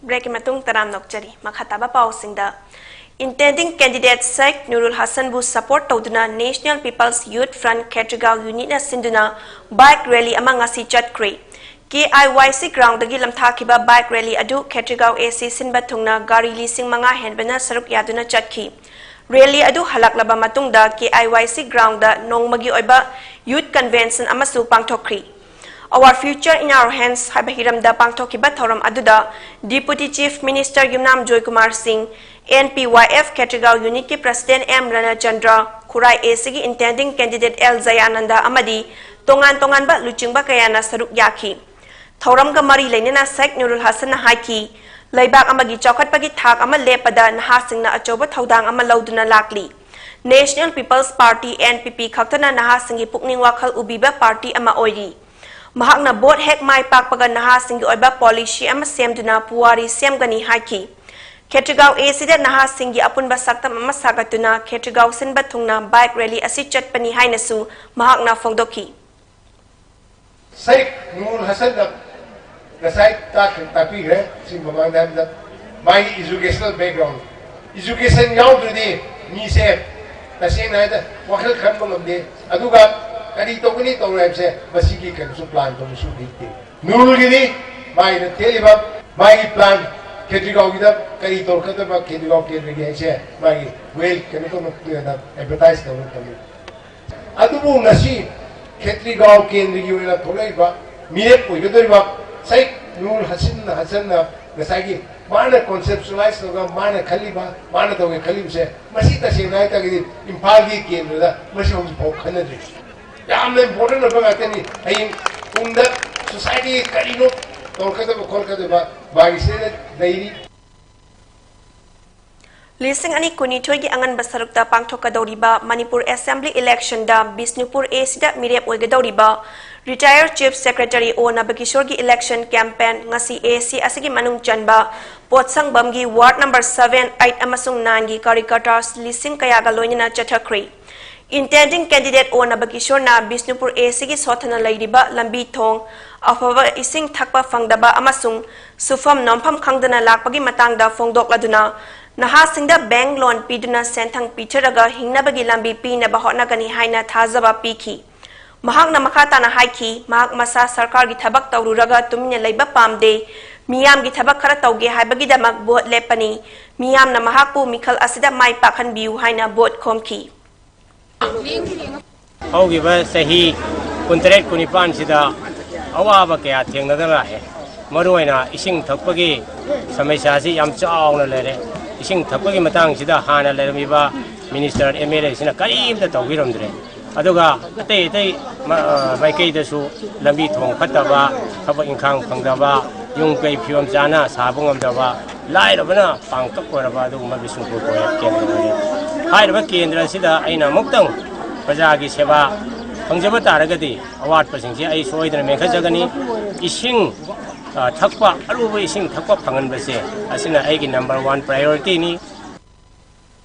Break ꯀꯤ ꯃꯇꯨꯡ ꯇꯔꯥꯝꯅ ꯑꯣꯛꯆꯔꯤ꯫ ꯃꯈꯥ ꯇꯥꯕ ꯄꯥꯎꯁꯤꯡꯗ, intending candidate Sheikh Nurul Hassan ꯕꯨ support ꯇꯧꯗꯨꯅ National People's Youth Front ꯈꯦꯇ꯭ꯔꯤꯒꯥꯎ unit ꯅ ꯁꯤꯟꯗꯨꯅ bike rally ꯑꯃ ꯉꯁꯤ ꯆꯠꯈ꯭ꯔꯦ꯫ K I Y C ground ꯗꯒꯤ ꯂꯝꯊꯥꯈꯤꯕ bike rally ꯑꯗꯨ ꯈꯦꯇ꯭ꯔꯤꯒꯥꯎ A C ꯁꯤꯟꯕ ꯊꯨꯡꯅ ꯒꯥꯔꯤ ꯂꯤꯁꯤꯡ ꯃꯉꯥ ꯍꯦꯟꯕꯅ ꯁꯔꯨꯛ ꯌꯥꯗꯨꯅ ꯆꯠꯈꯤ꯫ Rally ꯑꯗꯨ ꯍꯜꯂꯛꯂꯕ ꯃꯇꯨꯡꯗ K I Y C ground ꯗ ꯅꯣꯡꯃꯒꯤ ꯑꯣꯏꯕ youth convention ꯑꯃꯁꯨ ꯄꯥꯡꯊꯣꯛꯈ꯭ꯔꯤ꯫ Our Future in Our Hands ꯍꯥꯏꯕ ꯍꯤꯔꯝꯗ ꯄꯥꯡꯊꯣꯛꯈꯤꯕ ꯊꯧꯔꯝ ꯑꯗꯨꯗ Deputy Chief Minister ꯌꯨꯝꯅꯥꯝ ꯖꯣꯏꯀꯨꯃꯥꯔ ꯁꯤꯡ, ꯑꯦꯟ ꯄꯤ ꯋꯥꯏ ꯑꯦꯐ ꯈꯦꯇ꯭ꯔꯤꯒꯥꯎ ꯌꯨꯅꯤꯠꯀꯤ ꯄ꯭ꯔꯁꯤꯗꯦꯟ ꯑꯦꯝ ꯔꯅꯆꯟꯗ꯭ꯔ, ꯈꯨꯔꯥꯏ ꯑꯦ ꯁꯤꯒꯤ ꯏꯟꯇꯦꯟꯗꯤꯡ ꯀꯦꯟꯗꯤꯗꯦꯠ ꯑꯦꯜ ꯖꯌꯥꯅꯟꯗ ꯑꯃꯗꯤ ꯇꯣꯉꯥꯟ ꯇꯣꯉꯥꯟꯕ ꯂꯨꯆꯤꯡꯕ ꯀꯌꯥꯅ ꯁꯔꯨꯛ ꯌꯥꯈꯤ꯫ ꯊꯧꯔꯝꯒ ꯃꯔꯤ ꯂꯩꯅꯅ ꯁꯦꯈ ꯅꯨꯔꯨꯜ ꯍꯁꯟꯅ ꯍꯥꯏꯈꯤ, ꯂꯩꯕꯥꯛ ꯑꯃꯒꯤ ꯆꯥꯎꯈꯠꯄꯒꯤ ꯊꯥꯛ ꯑꯃ ꯂꯦꯞꯄꯗ ꯅꯍꯥꯁꯤꯡꯅ ꯑꯆꯧꯕ ꯊꯧꯗꯥꯡ ꯑꯃ ꯂꯧꯗꯨꯅ ꯂꯥꯛꯂꯤ꯫ National People's Party, N P P, ꯈꯛꯇꯅ ꯅꯍꯥꯁꯤꯡꯒꯤ ꯄꯨꯛꯅꯤꯡ ꯋꯥꯈꯜ ꯎꯕꯤꯕ ꯄꯥꯔꯇꯤ ꯑꯃ ꯑꯣꯏꯔꯤ꯫ ꯃꯍꯥꯛꯅ ꯚꯣꯠ ꯍꯦꯛ ꯃꯥꯏ ꯄꯥꯛꯄꯒ ꯅꯍꯥꯁꯤꯡꯒꯤ ꯑꯣꯏꯕ ꯄꯣꯂꯤꯁꯤ ꯑꯃ ꯁꯦꯝꯗꯨꯅ ꯄꯨꯋꯥꯔꯤ ꯁꯦꯝꯒꯅꯤ ꯍꯥꯏꯈꯤ꯫ ꯈꯦꯇ꯭ꯔꯤꯒꯥꯎ ꯑꯦ ꯁꯤꯗ ꯅꯍꯥꯁꯤꯡꯒꯤ ꯑꯄꯨꯟꯕ ꯁꯛꯇꯝ ꯑꯃ ꯁꯥꯒꯠꯇꯨꯅ ꯈꯦꯇ꯭ꯔꯤꯒꯥꯎ ꯁꯤꯟꯕ ꯊꯨꯡꯅ ꯕꯥꯏꯛ ꯔꯦꯂꯤ ꯑꯁꯤ ꯆꯠꯄꯅꯤ ꯍꯥꯏꯅꯁꯨ ꯃꯍꯥꯛꯅ ꯐꯣꯡꯗꯣꯛꯈꯤ꯫ ꯁꯦꯈ ꯅꯨꯔꯨꯜ ꯍꯁꯟꯅ ꯉꯁꯥꯏ ꯇꯥꯛ-, ꯇꯥꯛꯄꯤꯈ꯭ꯔꯦ꯫ ꯁꯤ ꯃꯃꯥꯡꯗ ꯍꯥꯏꯕꯗ ꯃꯥꯒꯤ educational background, education ꯌꯥꯎꯗ꯭ꯔꯗꯤ ꯃꯤꯁꯦ ꯇꯁꯦꯡꯅ ꯍꯥꯏꯗ ꯋꯥꯈꯜ ꯈꯟꯕ ꯉꯝꯗꯦ꯫ ꯑꯗꯨꯒ ꯀꯔꯤ ꯇꯧꯒꯅꯤ ꯇꯧꯔꯣꯏ ꯍꯥꯏꯕꯁꯦ ꯃꯁꯤꯒꯤ ꯀꯩꯅꯣꯁꯨ plan ꯇꯧꯕꯁꯨ ꯂꯩꯇꯦ꯫ ꯅꯨꯔꯨꯜꯒꯤꯗꯤ ꯃꯥꯒꯤꯅ ꯇꯦꯜꯂꯤꯕ ꯃꯥꯒꯤ plan, ꯈꯦꯇ꯭ꯔꯤꯒꯥꯎꯒꯤꯗ ꯀꯔꯤ ꯇꯧꯔꯛꯀꯗꯕ, ꯈꯦꯇ꯭ꯔꯤꯒꯥꯎ ꯀꯦꯟꯗ꯭ꯔꯒꯤ ꯍꯥꯏꯁꯦ ꯃꯥꯒꯤ well ꯀꯩꯅꯣ ꯇꯧꯅ advertise ꯇꯧꯅ ꯇꯧꯅꯤ꯫ ꯑꯗꯨꯕꯨ ꯉꯁꯤ ꯈꯦꯇ꯭ꯔꯤꯒꯥꯎ ꯀꯦꯟꯗ꯭ꯔꯒꯤ ꯑꯣꯏꯅ ꯊꯣꯛꯂꯛꯏꯕ ꯃꯤꯔꯦꯞ ꯑꯣꯏꯒꯗꯧꯔꯤꯕ ꯁꯦꯈ ꯅꯨꯔꯨꯜ ꯍꯁꯟꯅ, ꯍꯁꯟꯅ ꯉꯁꯥꯏꯒꯤ ꯃꯥꯅ conceptualize ꯇꯧꯔꯒ ꯃꯥꯅ ꯈꯜꯂꯤꯕ, ꯃꯥꯅ ꯇꯧꯒꯦ ꯈꯜꯂꯤꯕꯁꯦ, ꯃꯁꯤ ꯇꯁꯦꯡꯅ ꯍꯥꯏ ꯇꯥꯔꯒꯗꯤ ꯏꯝꯐꯥꯜꯒꯤ ꯀꯦꯟꯗ꯭ꯔꯗ ꯃꯁꯤ ꯍꯧꯖꯤꯛ ꯐꯥꯎ ꯈꯟꯅꯗ꯭ꯔꯤ꯫ ꯌꯥꯝꯅ important ꯑꯣꯏꯕ ꯉꯥꯛꯇꯅꯤ꯫ ꯍꯌꯦꯡ ꯇꯨꯡꯗ society ꯀꯔꯤꯅꯣ ꯇꯧꯔꯛꯀꯗꯕ ꯈꯣꯠꯀꯗꯕ ꯃꯥꯒꯤ ꯁꯤꯗ ꯂꯩꯔꯤ꯫ ꯂꯤꯁꯤꯡ ꯑꯅꯤ ꯀꯨꯟꯅꯤꯊꯣꯏꯒꯤ ꯑꯉꯟꯕ ꯁꯔꯨꯛꯇ ꯄꯥꯡꯊꯣꯛꯀꯗꯧꯔꯤꯕ ꯃꯅꯤꯄꯨꯔ Assembly election ꯗ ꯕꯤꯁꯅꯨꯄꯨꯔ ꯑꯦ ꯁꯤꯗ ꯃꯤꯔꯦꯞ ꯑꯣꯏꯒꯗꯧꯔꯤꯕ retired Chief Secretary ꯑꯣ ꯅꯕꯀꯤꯁꯣꯔꯒꯤ election campaign ꯉꯁꯤ ꯑꯦ ꯁꯤ ꯑꯁꯤꯒꯤ ꯃꯅꯨꯡ ꯆꯟꯕ ꯄꯣꯠꯁꯪꯕꯝꯒꯤ ward number seven, eight ꯑꯃꯁꯨꯡ nine ꯒꯤ ꯀꯥꯔꯤꯀꯔꯇꯥꯁ ꯂꯤꯁꯤꯡ ꯀꯌꯥꯒ ꯂꯣꯏꯅꯅ ꯆꯠꯊꯈ꯭ꯔꯦ꯫ Intending candidate ꯑꯣ ꯅꯕꯀꯤꯁꯣꯔꯅ ꯕꯤꯁꯅꯨꯄꯨꯔ ꯑꯦ ꯁꯤꯒꯤ ꯁꯣꯠꯊꯅ ꯂꯩꯔꯤꯕ ꯂꯝꯕꯤ ꯊꯣꯡ, ꯑꯐꯕ ꯏꯁꯤꯡ ꯊꯛꯄ ꯐꯪꯗꯕ ꯑꯃꯁꯨꯡ ꯁꯨꯐꯝ ꯅꯣꯝꯐꯝ ꯈꯪꯗꯅ ꯂꯥꯛꯄꯒꯤ ꯃꯇꯥꯡꯗ ꯐꯣꯡꯗꯣꯛꯂꯗꯨꯅ, ꯅꯍꯥꯁꯤꯡꯗ bank loan ꯄꯤꯗꯨꯅ ꯁꯦꯟꯊꯪ ꯄꯤꯊꯔꯒ ꯍꯤꯡꯅꯕꯒꯤ ꯂꯝꯕꯤ ꯄꯤꯅꯕ ꯍꯣꯠꯅꯒꯅꯤ ꯍꯥꯏꯅ ꯊꯥꯖꯕ ꯄꯤꯈꯤ꯫ ꯃꯍꯥꯛꯅ ꯃꯈꯥ ꯇꯥꯅ ꯍꯥꯏꯈꯤ, ꯃꯍꯥꯛ ꯃꯁꯥ ꯁꯔꯀꯥꯔꯒꯤ ꯊꯕꯛ ꯇꯧꯔꯨꯔꯒ ꯇꯨꯃꯤꯟꯅ ꯂꯩꯕ ꯄꯥꯝꯗꯦ, ꯃꯤꯌꯥꯝꯒꯤ ꯊꯕꯛ ꯈꯔ ꯇꯧꯒꯦ ꯍꯥꯏꯕꯒꯤꯗꯃꯛ ꯚꯣꯠ ꯂꯦꯞꯄꯅꯤ꯫ ꯃꯤꯌꯥꯝꯅ ꯃꯍꯥꯛꯄꯨ ꯃꯤꯈꯜ ꯑꯁꯤꯗ ꯃꯥꯏ ꯄꯥꯛꯍꯟꯕꯤꯌꯨ ꯍꯥꯏꯅ ꯚꯣꯠ ꯈꯣꯝꯈꯤ꯫ ꯍꯧꯈꯤꯕ ꯆꯍꯤ ꯀꯨꯟꯇꯔꯦꯠ ꯀꯨꯟꯅꯤꯄꯥꯟꯁꯤꯗ ꯑꯋꯥꯕ ꯀꯌꯥ ꯊꯦꯡꯅꯗꯨꯅ ꯂꯥꯛꯑꯦ꯫ ꯃꯔꯨꯑꯣꯏꯅ ꯏꯁꯤꯡ ꯊꯛꯄꯒꯤ ꯁꯃꯁ꯭ꯌꯥꯁꯤ ꯌꯥꯝ ꯆꯥꯎꯅ ꯂꯩꯔꯦ꯫ ꯏꯁꯤꯡ ꯊꯛꯄꯒꯤ ꯃꯇꯥꯡꯁꯤꯗ ꯍꯥꯟꯅ ꯂꯩꯔꯝꯃꯤꯕ ꯃꯤꯅꯤꯁꯇꯔ, ꯑꯦꯝ ꯑꯦꯜ ꯑꯦꯁꯤꯅ ꯀꯔꯤꯝꯇ ꯇꯧꯕꯤꯔꯝꯗ꯭ꯔꯦ꯫ ꯑꯗꯨꯒ ꯑꯇꯩ ꯑꯇꯩ ꯃ-, ꯑ, ꯃꯥꯏꯀꯩꯗꯁꯨ ꯂꯝꯕꯤ ꯊꯣꯡ ꯐꯠꯇꯕ, ꯊꯕꯛ ꯏꯪꯈꯥꯡ ꯐꯪꯗꯕ, ꯌꯨꯝ ꯀꯩ ꯐꯤꯕꯝ ꯆꯥꯅ ꯁꯥꯕ ꯉꯝꯗꯕ, ꯂꯥꯏꯔꯕꯅ ꯄꯥꯡꯀꯛ ꯑꯣꯏꯔꯕ ꯑꯗꯨꯒꯨꯝꯕ ꯕꯤꯁꯅꯨꯄꯨꯔ ꯀꯦꯟꯗ꯭ꯔ ꯑꯣꯏꯔꯦ꯫ ꯍꯥꯏꯔꯤꯕ ꯀꯦꯟꯗ꯭ꯔ ꯑꯁꯤꯗ ꯑꯩꯅ ꯑꯃꯨꯛꯇꯪ ꯄ꯭ꯔꯖꯥꯒꯤ ꯁꯦꯕꯥ ꯐꯪꯖꯕ ꯇꯥꯔꯒꯗꯤ ꯑꯋꯥꯠꯄꯁꯤꯡꯁꯦ ꯑꯩ ꯁꯣꯏꯗꯅ ꯃꯦꯟꯈꯠꯆꯒꯅꯤ꯫ ꯏꯁꯤꯡ, ꯑ, ꯊꯛꯄ, ꯑꯔꯨꯕ ꯏꯁꯤꯡ ꯊꯛꯄ ꯐꯪꯍꯟꯕꯁꯦ ꯑꯁꯤꯅ ꯑꯩꯒꯤ number one priorityꯅꯤ꯫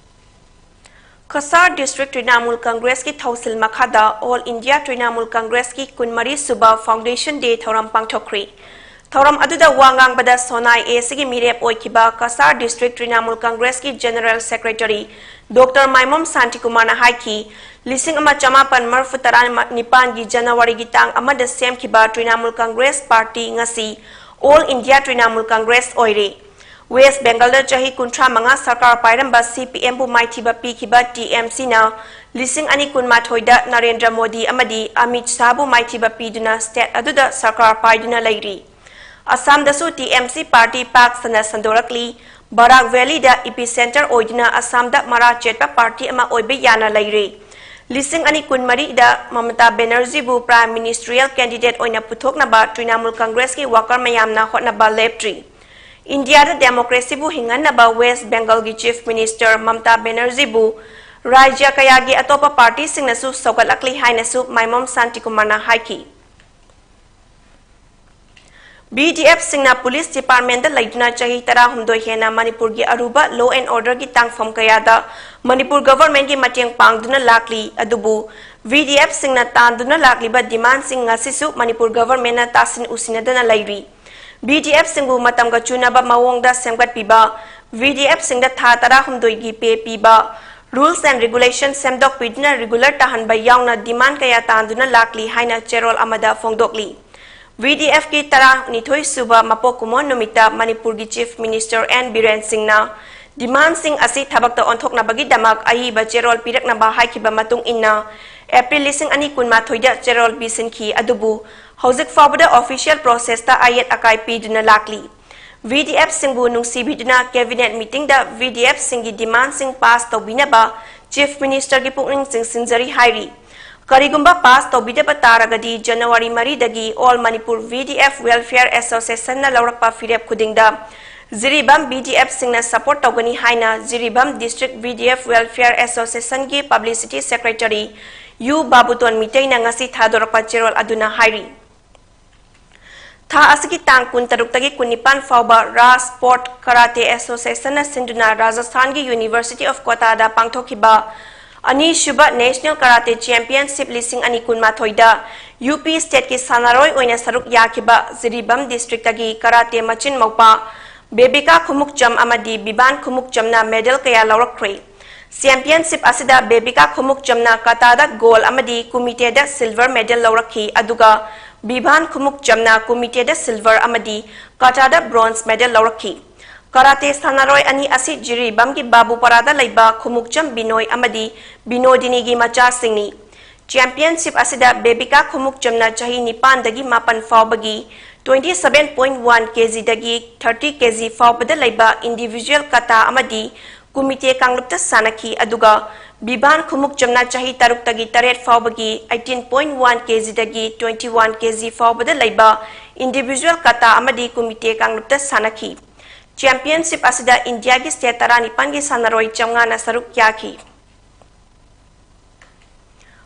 ꯀꯁꯥꯔ ꯗꯤꯁꯇ꯭ꯔꯤꯛ ꯇ꯭ꯔꯤꯅꯥꯃꯨꯜ ꯀꯪꯒ꯭ꯔꯦꯁꯀꯤ ꯊꯧꯁꯤꯜ ꯃꯈꯥꯗ ꯑꯣꯜ ꯏꯟꯗꯤꯌꯥ ꯇ꯭ꯔꯤꯅꯥꯃꯨꯜ ꯀꯪꯒ꯭ꯔꯦꯁꯀꯤ ꯀꯨꯟꯃꯔꯤ ꯁꯨꯕ ꯐꯥꯎꯟꯗꯦꯁꯟ ꯗꯦ ꯊꯧꯔꯝ ꯄꯥꯡꯊꯣꯛꯈ꯭ꯔꯤ꯫ ꯊꯧꯔꯝ ꯑꯗꯨꯗ ꯋꯥ ꯉꯥꯡꯕꯗ ꯁꯣꯅꯥꯏ ꯑꯦꯁꯤꯒꯤ ꯃꯤꯔꯦꯞ ꯑꯣꯏꯈꯤꯕ ꯀꯁꯥꯔ ꯗꯤꯁꯇ꯭ꯔꯤꯛ ꯇ꯭ꯔꯤꯅꯥꯃꯨꯜ ꯀꯪꯒ꯭ꯔꯦꯁꯀꯤ ꯖꯦꯅꯔꯦꯜ ꯁꯦꯀ꯭ꯔꯦꯇꯔꯤ ꯗꯣꯛꯇꯔ ꯃꯥꯏꯃꯣꯝ ꯁꯥꯟꯇꯤꯀꯨꯃꯥꯔꯅ ꯍꯥꯏꯈꯤ, ꯂꯤꯁꯤꯡ ꯑꯃ ꯆꯃꯥꯄꯟ ꯃꯔꯤꯐꯨ ꯇꯔꯥ ꯅꯤꯄꯥꯟꯒꯤ ꯖꯅꯋꯥꯔꯤꯒꯤ ꯇꯥꯡ ꯑꯃꯗ ꯁꯦꯝꯈꯤꯕ ꯇ꯭ꯔꯤꯅꯥꯃꯨꯜ ꯀꯪꯒ꯭ꯔꯦꯁ ꯄꯥꯔꯇꯤ ꯉꯁꯤ ꯑꯣꯜ ꯏꯟꯗꯤꯌꯥ ꯇ꯭ꯔꯤꯅꯥꯃꯨꯜ ꯀꯪꯒ꯭ꯔꯦꯁ ꯑꯣꯏꯔꯦ꯫ ꯋꯦꯁ ꯕꯦꯡꯒꯜꯗ ꯆꯍꯤ ꯀꯨꯟꯊ꯭ꯔꯥ ꯃꯉꯥ ꯁꯔꯀꯥꯔ ꯄꯥꯏꯔꯝꯕ ꯁꯤ ꯄꯤ ꯑꯦꯝꯕꯨ ꯃꯥꯏꯊꯤꯕ ꯄꯤꯈꯤꯕ ꯇꯤ ꯑꯦꯝ ꯁꯤꯅ ꯂꯤꯁꯤꯡ ꯑꯅꯤ ꯀꯨꯟꯃꯥꯊꯣꯏꯗ ꯅꯔꯦꯟꯗ꯭ꯔ ꯃꯣꯗꯤ ꯑꯃꯗꯤ ꯑꯃꯤꯠ ꯁꯥꯍꯕꯨ ꯃꯥꯏꯊꯤꯕ ꯄꯤꯗꯨꯅ ꯁ꯭ꯇꯦꯠ ꯑꯗꯨꯗ ꯁꯔꯀꯥꯔ ꯄꯥꯏꯗꯨꯅ ꯂꯩꯔꯤ꯫ ꯑꯁꯥꯝꯗꯁꯨ ꯇꯤ ꯑꯦꯝ ꯁꯤ ꯄꯥꯔꯇꯤ ꯄꯥꯛ ꯁꯟꯅ ꯁꯟꯗꯣꯔꯛꯂꯤ꯫ ꯕꯔꯥꯛ ꯚꯦꯂꯤꯗ ꯏꯄꯤ ꯁꯦꯟꯇꯔ ꯑꯣꯏꯗꯨꯅ ꯑꯁꯥꯝꯗ ꯃꯔꯥ ꯆꯦꯠꯄ ꯄꯥꯔꯇꯤ ꯑꯃ ꯑꯣꯏꯕ ꯌꯥꯅ ꯂꯩꯔꯤ꯫ ꯂꯤꯁꯤꯡ ꯑꯅꯤ ꯀꯨꯟꯃꯔꯤꯗ ꯃꯃꯇꯥ ꯕꯦꯅꯔꯖꯤꯕꯨ ꯄ꯭ꯔꯥꯏꯝ ꯃꯤꯅꯤꯁꯇ꯭ꯔꯤꯌꯦꯜ ꯀꯦꯟꯗꯤꯗꯦꯠ ꯑꯣꯏꯅ ꯄꯨꯊꯣꯛꯅꯕ ꯇ꯭ꯔꯤꯅꯥꯃꯨꯜ ꯀꯪꯒ꯭ꯔꯦꯁꯀꯤ ꯋꯥꯀꯔ ꯃꯌꯥꯝꯅ ꯍꯣꯠꯅꯕ ꯂꯦꯞꯇ꯭ꯔꯤ꯫ ꯏꯟꯗꯤꯌꯥꯗ ꯗꯦꯃꯣꯀ꯭ꯔꯦꯁꯤꯕꯨ ꯍꯤꯡꯍꯟꯅꯕ ꯋꯦꯁ ꯕꯦꯡꯒꯜꯒꯤ ꯆꯤꯐ ꯃꯤꯅꯤꯁꯇꯔ ꯃꯃꯇꯥ ꯕꯦꯅꯔꯖꯤꯕꯨ ꯔꯥꯖ꯭ꯌ ꯀꯌꯥꯒꯤ ꯑꯇꯣꯞꯄ ꯄꯥꯔꯇꯤꯁꯤꯡꯅꯁꯨ ꯁꯧꯒꯠꯂꯛꯂꯤ ꯍꯥꯏꯅꯁꯨ ꯃꯥꯏꯃꯣꯝ ꯁꯥꯟꯇꯤꯀꯨꯃꯥꯔꯅ ꯍꯥꯏꯈꯤ꯫ ꯚꯤ ꯗꯤ ꯑꯦꯐꯁꯤꯡꯅ ꯄꯨꯂꯤꯁ ꯗꯤꯄꯥꯔꯠꯃꯦꯟꯗ ꯂꯩꯗꯨꯅ ꯆꯍꯤ ꯇꯔꯥꯍꯨꯝꯗꯣꯏ ꯍꯦꯟꯅ ꯃꯅꯤꯄꯨꯔꯒꯤ ꯑꯔꯨꯕ law and orderꯒꯤ ꯇꯥꯡꯐꯝ ꯀꯌꯥꯗ ꯃꯅꯤꯄꯨꯔ ꯒꯚꯔꯟꯃꯦꯟꯠꯀꯤ ꯃꯇꯦꯡ ꯄꯥꯡꯗꯨꯅ ꯂꯥꯛꯂꯤ꯫ ꯑꯗꯨꯕꯨ ꯚꯤ ꯗꯤ ꯑꯦꯐꯁꯤꯡꯅ ꯇꯥꯟꯗꯨꯅ ꯂꯥꯛꯂꯤꯕ ꯗꯤꯃꯥꯟꯁꯤꯡ ꯉꯁꯤꯁꯨ ꯃꯅꯤꯄꯨꯔ ꯒꯚꯔꯟꯃꯦꯟꯠꯅ ꯇꯥꯁꯤꯟ ꯎꯁꯤꯟꯅꯗꯅ ꯂꯩꯔꯤ꯫ ꯚꯤ ꯗꯤ ꯑꯦꯐꯁꯤꯡꯕꯨ ꯃꯇꯝꯒ ꯆꯨꯅꯕ ꯃꯑꯣꯡꯗ ꯁꯦꯝꯒꯠꯄꯤꯕ, ꯚꯤ ꯗꯤ ꯑꯦꯐꯁꯤꯡꯗ ꯊꯥ ꯇꯔꯥꯍꯨꯝꯗꯣꯏꯒꯤ ꯄꯦ ꯄꯤꯕ, rules and regulation ꯁꯦꯝꯗꯣꯛꯄꯤꯗꯨꯅ ꯔꯤꯒꯨꯂꯔ ꯇꯥꯍꯟꯕ ꯌꯥꯎꯅ ꯗꯤꯃꯥꯟ ꯀꯌꯥ ꯇꯥꯟꯗꯨꯅ ꯂꯥꯛꯂꯤ ꯍꯥꯏꯅ ꯆꯦꯔꯣꯜ ꯑꯃꯗ ꯐꯣꯡꯗꯣꯛꯂꯤ꯫ ꯚꯤ ꯗꯤ ꯑꯦꯐꯀꯤ ꯇꯔꯥꯅꯤꯊꯣꯏ ꯁꯨꯕ ꯃꯄꯣꯛ ꯀꯨꯝꯑꯣꯟ ꯅꯨꯃꯤꯠꯇ ꯃꯅꯤꯄꯨꯔꯒꯤ ꯆꯤꯐ ꯃꯤꯅꯤꯁꯇꯔ ꯑꯦꯟ ꯕꯤꯔꯦꯟ ꯁꯤꯡꯅ ꯗꯤꯃꯥꯟꯁꯤꯡ ꯑꯁꯤ ꯊꯕꯛꯇ ꯑꯣꯟꯊꯣꯛꯅꯕꯒꯤꯗꯃꯛ ꯑꯏꯕ ꯆꯦꯔꯣꯜ ꯄꯤꯔꯛꯅꯕ ꯍꯥꯏꯈꯤꯕ ꯃꯇꯨꯡ ꯏꯟꯅ, ꯑꯦꯄ꯭ꯔꯤꯜ ꯂꯤꯁꯤꯡ ꯑꯅꯤ ꯀꯨꯟꯃꯥꯊꯣꯏꯗ ꯆꯦꯔꯣꯜ ꯄꯤꯁꯤꯟꯈꯤ꯫ ꯑꯗꯨꯕꯨ ꯍꯧꯖꯤꯛ ꯐꯥꯎꯕꯗ ꯑꯣꯐꯤꯁꯤꯌꯦꯜ ꯄ꯭ꯔꯣꯁꯦꯁꯇ ꯑꯌꯦꯠ ꯑꯀꯥꯏ ꯄꯤꯗꯨꯅ ꯂꯥꯛꯂꯤ꯫ VDFꯁꯤꯡꯕꯨ ꯅꯨꯡꯁꯤꯕꯤꯗꯨꯅ Cabinet meetingꯗ VDFꯁꯤꯡꯒꯤ demandꯁꯤꯡ pass ꯇꯧꯕꯤꯅꯕ Chief Ministerꯒꯤ ꯄꯨꯛꯅꯤꯡ ꯆꯤꯡꯁꯤꯟꯖꯔꯤ ꯍꯥꯏꯔꯤ꯫ ꯀꯔꯤꯒꯨꯝꯕ pass ꯇꯧꯕꯤꯗꯕ ꯇꯥꯔꯒꯗꯤ January ꯃꯔꯤꯗꯒꯤ All Manipur VDF Welfare Associationꯅ ꯂꯧꯔꯛꯄ ꯐꯤꯔꯦꯞ ꯈꯨꯗꯤꯡꯗ ꯖꯤꯔꯤꯕꯥꯝ VDFꯁꯤꯡꯅ support ꯇꯧꯒꯅꯤ ꯍꯥꯏꯅ ꯖꯤꯔꯤꯕꯥꯝ District VDF Welfare Associationꯒꯤ Publicity Secretary ꯌꯨ ꯕꯥꯕꯨꯇꯣꯟ ꯃꯤꯇꯩꯅ ꯉꯁꯤ ꯊꯥꯗꯣꯔꯛꯄ ꯆꯦꯔꯣꯜ ꯑꯗꯨꯅ ꯍꯥꯏꯔꯤ꯫ ꯊꯥ ꯑꯁꯤꯒꯤ ꯇꯥꯡ ꯀꯨꯟꯇꯔꯨꯛꯇꯒꯤ ꯀꯨꯟꯅꯤꯄꯥꯟ ꯐꯥꯎꯕ ꯔꯥꯖ ꯁ꯭ꯄꯣꯔꯠ ꯀꯔꯥꯇꯦ ꯑꯦꯁꯣꯁꯤꯌꯦꯁꯟꯅ ꯁꯤꯟꯗꯨꯅ ꯔꯥꯖꯁꯊꯥꯟꯒꯤ University of Kotadꯗ ꯄꯥꯡꯊꯣꯛꯈꯤꯕ ꯑꯅꯤꯁꯨꯕ National Karate Championship ꯂꯤꯁꯤꯡ ꯑꯅꯤ ꯀꯨꯟꯃꯥꯊꯣꯏꯗ UP stateꯀꯤ ꯁꯥꯟꯅꯔꯣꯏ ꯑꯣꯏꯅ ꯁꯔꯨꯛ ꯌꯥꯈꯤꯕ ꯖꯤꯔꯤꯕꯥꯝ districtꯇꯒꯤ ꯀꯔꯥꯇꯦ ꯃꯆꯤꯟ ꯃꯧꯄꯥ ꯕꯦꯕꯤꯀꯥ ꯈꯨꯃꯨꯛꯆꯝ ꯑꯃꯗꯤ ꯕꯤꯕꯥꯟ ꯈꯨꯃꯨꯛꯆꯝꯅ medal ꯀꯌꯥ ꯂꯧꯔꯛꯈ꯭ꯔꯦ꯫ Championship ꯑꯁꯤꯗ ꯕꯦꯕꯤꯀꯥ ꯈꯨꯃꯨꯛꯆꯝꯅ ꯀꯥꯇꯥꯗ gold ꯑꯃꯗꯤ ꯀꯨꯃꯤꯇꯦꯗ silver medal ꯂꯧꯔꯛꯈꯤ, ꯑꯗꯨꯒ ꯕꯤꯚꯥꯟ ꯈꯨꯃꯨꯛꯆꯝꯅ ꯀꯨꯃꯤꯇꯦꯗ silver ꯑꯃꯗꯤ ꯀꯥꯇꯥꯗ bronze medal ꯂꯧꯔꯛꯈꯤ꯫ ꯀꯔꯥꯇꯦ ꯁꯥꯟꯅꯔꯣꯏ ꯑꯅꯤ ꯑꯁꯤ ꯖꯤꯔꯤꯕꯥꯝꯒꯤ ꯕꯥꯕꯨꯄꯥꯔꯥꯗ ꯂꯩꯕ ꯈꯨꯃꯨꯛꯆꯝ ꯕꯤꯅꯣꯏ ꯑꯃꯗꯤ ꯕꯤꯅꯣꯗꯤꯅꯤꯒꯤ ꯃꯆꯥꯁꯤꯡꯅꯤ꯫ Championship ꯑꯁꯤꯗ ꯕꯦꯕꯤꯀꯥ ꯈꯨꯃꯨꯛꯆꯝꯅ ꯆꯍꯤ ꯅꯤꯄꯥꯟꯗꯒꯤ ꯃꯥꯄꯟ ꯐꯥꯎꯕꯒꯤ twenty seven point one kgꯗꯒꯤ thirty kg ꯐꯥꯎꯕꯗ ꯂꯩꯕ individual kata ꯑꯃꯗꯤ ꯀꯨꯃꯤꯇꯦ ꯀꯥꯡꯂꯨꯞꯇ ꯁꯥꯟꯅꯈꯤ, ꯑꯗꯨꯒ ꯕꯤꯚꯥꯟ ꯈꯨꯃꯨꯛꯆꯝꯅ ꯆꯍꯤ ꯇꯔꯨꯛꯇꯒꯤ ꯇꯔꯦꯠ ꯐꯥꯎꯕꯒꯤ eighteen point one kgꯗꯒꯤ twenty one kg ꯐꯥꯎꯕꯗ ꯂꯩꯕ individual kata ꯑꯃꯗꯤ ꯀꯨꯃꯤꯇꯦ ꯀꯥꯡꯂꯨꯞꯇ ꯁꯥꯟꯅꯈꯤ꯫ Championship ꯑꯁꯤꯗ ꯏꯟꯗꯤꯌꯥꯒꯤ state ꯇꯔꯥꯅꯤꯄꯥꯟꯒꯤ ꯁꯥꯟꯅꯔꯣꯏ ꯆꯥꯝꯃꯉꯥꯅ ꯁꯔꯨꯛ ꯌꯥꯈꯤ꯫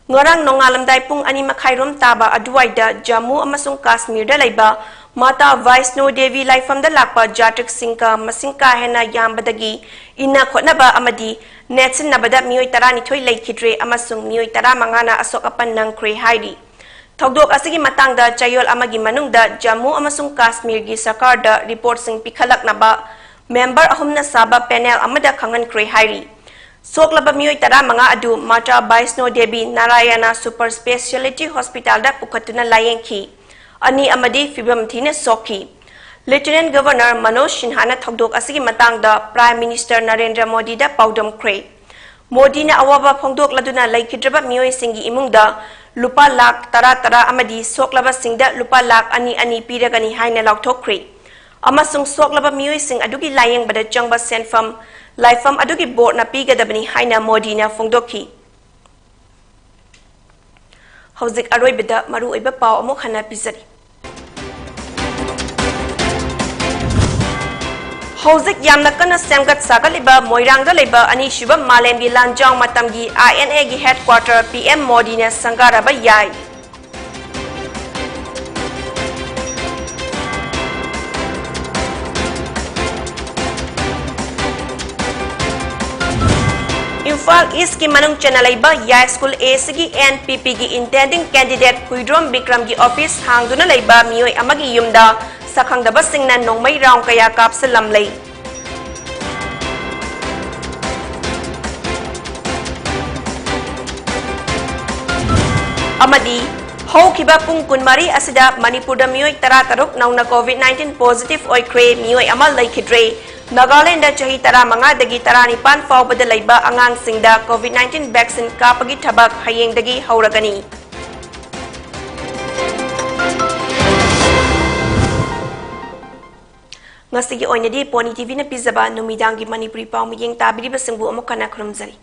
ꯉꯔꯥꯡ ꯅꯣꯡꯉꯥꯜꯂꯝꯗꯥꯏ ꯄꯨꯡ ꯑꯅꯤ ꯃꯈꯥꯏꯔꯣꯝ ꯇꯥꯕ ꯑꯗꯨꯋꯥꯏꯗ ꯖꯝꯃꯨ ꯑꯃꯁꯨꯡ ꯀꯥꯁꯃꯤꯔꯗ ꯂꯩꯕ ꯃꯥꯇꯥ ꯋꯥꯏꯁꯅꯣ ꯗꯦꯕꯤ ꯂꯥꯏꯐꯝꯗ ꯂꯥꯛꯄ ꯖꯥꯇ꯭ꯔꯤꯛꯁꯤꯡꯒ ꯃꯁꯤꯡ ꯀꯥ ꯍꯦꯟꯅ ꯌꯥꯝꯕꯗꯒꯤ ꯏꯟꯅ ꯈꯣꯠꯅꯕ ꯑꯃꯗꯤ ꯅꯦꯠꯁꯤꯟꯅꯕꯗ ꯃꯤꯑꯣꯏ ꯇꯔꯥꯅꯤꯊꯣꯏ ꯂꯩꯈꯤꯗ꯭ꯔꯦ ꯑꯃꯁꯨꯡ ꯃꯤꯑꯣꯏ ꯇꯔꯥꯃꯉꯥꯅ ꯑꯁꯣꯛ ꯑꯄꯟ ꯅꯪꯈ꯭ꯔꯦ ꯍꯥꯏꯔꯤ꯫ ꯊꯧꯗꯣꯛ ꯑꯁꯤꯒꯤ ꯃꯇꯥꯡꯗ ꯆꯌꯣꯜ ꯑꯃꯒꯤ ꯃꯅꯨꯡꯗ ꯖꯝꯃꯨ ꯑꯃꯁꯨꯡ ꯀꯥꯁꯃꯤꯔꯒꯤ ꯁꯔꯀꯥꯔꯗ ꯔꯤꯄꯣꯔꯠꯁꯤꯡ ꯄꯤꯈꯠꯂꯛꯅꯕ ꯃꯦꯝꯕꯔ ꯑꯍꯨꯝꯅ ꯁꯥꯕ ꯄꯦꯅꯦꯜ ꯑꯃꯗ ꯈꯪꯍꯟꯈ꯭ꯔꯦ ꯍꯥꯏꯔꯤ꯫ ꯁꯣꯛꯂꯕ ꯃꯤꯑꯣꯏ ꯇꯔꯥꯃꯉꯥ ꯑꯗꯨ ꯃꯥꯇꯥ ꯕꯥꯏꯁꯅꯣ ꯗꯦꯕꯤ ꯅꯥꯔꯥꯌꯥꯅꯥ ꯁꯨꯄꯔ ꯁ꯭ꯄꯦꯁꯤꯌꯦꯂꯤꯇꯤ ꯍꯣꯁꯄꯤꯇꯥꯜꯗ ꯄꯨꯈꯠꯇꯨꯅ ꯂꯥꯌꯦꯡꯈꯤ꯫ ꯑꯅꯤ ꯑꯃꯗꯤ ꯐꯤꯕꯝ ꯊꯤꯅ ꯁꯣꯛꯈꯤ꯫ ꯂꯦꯐꯇꯤꯅꯦꯟꯠ ꯒꯚꯔꯅꯔ ꯃꯅꯣꯖ ꯁꯤꯟꯍꯥꯅ ꯊꯧꯗꯣꯛ ꯑꯁꯤꯒꯤ ꯃꯇꯥꯡꯗ ꯄ꯭ꯔꯥꯏꯝ ꯃꯤꯅꯤꯁꯇꯔ ꯅꯔꯦꯟꯗ꯭ꯔ ꯃꯣꯗꯤꯗ ꯄꯥꯎꯗꯝꯈ꯭ꯔꯦ꯫ ꯃꯣꯗꯤꯅ ꯑꯋꯥꯕ ꯐꯣꯡꯗꯣꯛꯂꯗꯨꯅ ꯂꯩꯈꯤꯗ꯭ꯔꯕ ꯃꯤꯑꯣꯏꯁꯤꯡꯒꯤ ꯏꯃꯨꯡꯗ ꯂꯨꯄꯥ ꯂꯥꯈ ꯇꯔꯥ ꯇꯔꯥ ꯑꯃꯗꯤ ꯁꯣꯛꯂꯕꯁꯤꯡꯗ ꯂꯨꯄꯥ ꯂꯥꯈ ꯑꯅꯤ ꯑꯅꯤ ꯄꯤꯔꯒꯅꯤ ꯍꯥꯏꯅ ꯂꯥꯎꯊꯣꯛꯈ꯭ꯔꯦ꯫ ꯑꯃꯁꯨꯡ ꯁꯣꯛꯂꯕ ꯃꯤꯑꯣꯏꯁꯤꯡ ꯑꯗꯨꯒꯤ ꯂꯥꯌꯦꯡꯕꯗ ꯆꯪꯕ ꯁꯦꯟꯐꯝ ꯂꯥꯏꯐꯝ ꯑꯗꯨꯒꯤ ꯕꯣꯔꯗꯅ ꯄꯤꯒꯗꯕꯅꯤ ꯍꯥꯏꯅ ꯃꯣꯗꯤꯅ ꯐꯣꯡꯗꯣꯛꯈꯤ꯫ ꯍꯧꯖꯤꯛ ꯑꯔꯣꯏꯕꯗ ꯃꯔꯨꯑꯣꯏꯕ ꯄꯥꯎ ꯑꯃꯨꯛ ꯍꯟꯅ ꯄꯤꯖꯔꯤ꯫ ꯍꯧꯖꯤꯛ ꯌꯥꯝꯅ ꯀꯟꯅ ꯁꯦꯝꯒꯠ ꯁꯥꯒꯠꯂꯤꯕ ꯃꯣꯏꯔꯥꯡꯗ ꯂꯩꯕ ꯑꯅꯤꯁꯨꯕ ꯃꯥꯂꯦꯝꯒꯤ ꯂꯥꯟꯖꯥꯎ ꯃꯇꯝꯒꯤ INA ꯒꯤ headquarter PM ꯃꯣꯗꯤꯅ ꯁꯪꯒꯥꯔꯕ ꯌꯥꯏ꯫ ꯏꯝꯐꯥꯜ ꯏꯁꯀꯤ ꯃꯅꯨꯡ ꯆꯟꯅ ꯂꯩꯕ ꯌꯥꯏ ꯁ꯭ꯀꯨꯜ ꯑꯦ ꯁꯤꯒꯤ NPP ꯒꯤ intending candidate ꯍꯨꯏꯗ꯭ꯔꯣꯝ ꯕꯤꯀ꯭ꯔꯝꯒꯤ ꯑꯣꯐꯤꯁ ꯍꯥꯡꯗꯨꯅ ꯂꯩꯕ ꯃꯤꯑꯣꯏ ꯑꯃꯒꯤ ꯌꯨꯝꯗ ꯁꯛꯈꯪꯗꯕꯁꯤꯡꯅ ꯅꯣꯡꯃꯩ ꯔꯥꯎꯟ ꯀꯌꯥ ꯀꯥꯞꯁꯤꯜꯂꯝꯂꯦ꯫ ꯑꯃꯗꯤ ꯍꯧꯈꯤꯕ ꯄꯨꯡ ꯀꯨꯟꯃꯔꯤ ꯑꯁꯤꯗ ꯃꯅꯤꯄꯨꯔꯗ ꯃꯤꯑꯣꯏ ꯇꯔꯥꯇꯔꯨꯛ ꯅꯧꯅ COVID nineteen positive ꯑꯣꯏꯈ꯭ꯔꯦ, ꯃꯤꯑꯣꯏ ꯑꯃ ꯂꯩꯈꯤꯗ꯭ꯔꯦ꯫ ꯅꯥꯒꯥꯂꯦꯟꯗ ꯆꯍꯤ ꯇꯔꯥꯃꯉꯥꯗꯒꯤ ꯇꯔꯥꯅꯤꯄꯥꯟ ꯐꯥꯎꯕꯗ ꯂꯩꯕ ꯑꯉꯥꯡꯁꯤꯡꯗ COVID nineteen vaccine ꯀꯥꯞꯄꯒꯤ ꯊꯕꯛ ꯍꯌꯦꯡꯗꯒꯤ ꯍꯧꯔꯒꯅꯤ꯫ ꯉꯁꯤꯒꯤ ꯑꯣꯏꯅꯗꯤ ꯄꯣꯅꯤ TVꯅ ꯄꯤꯖꯕ ꯅꯨꯃꯤꯗꯥꯡꯒꯤ ꯃꯅꯤꯄꯨꯔꯤ ꯄꯥꯎ ꯃꯤꯠꯌꯦꯡ ꯇꯥꯕꯤꯔꯤꯕꯁꯤꯡꯕꯨ ꯑꯃꯨꯛ ꯍꯟꯅ ꯈꯨꯔꯨꯝꯖꯔꯤ꯫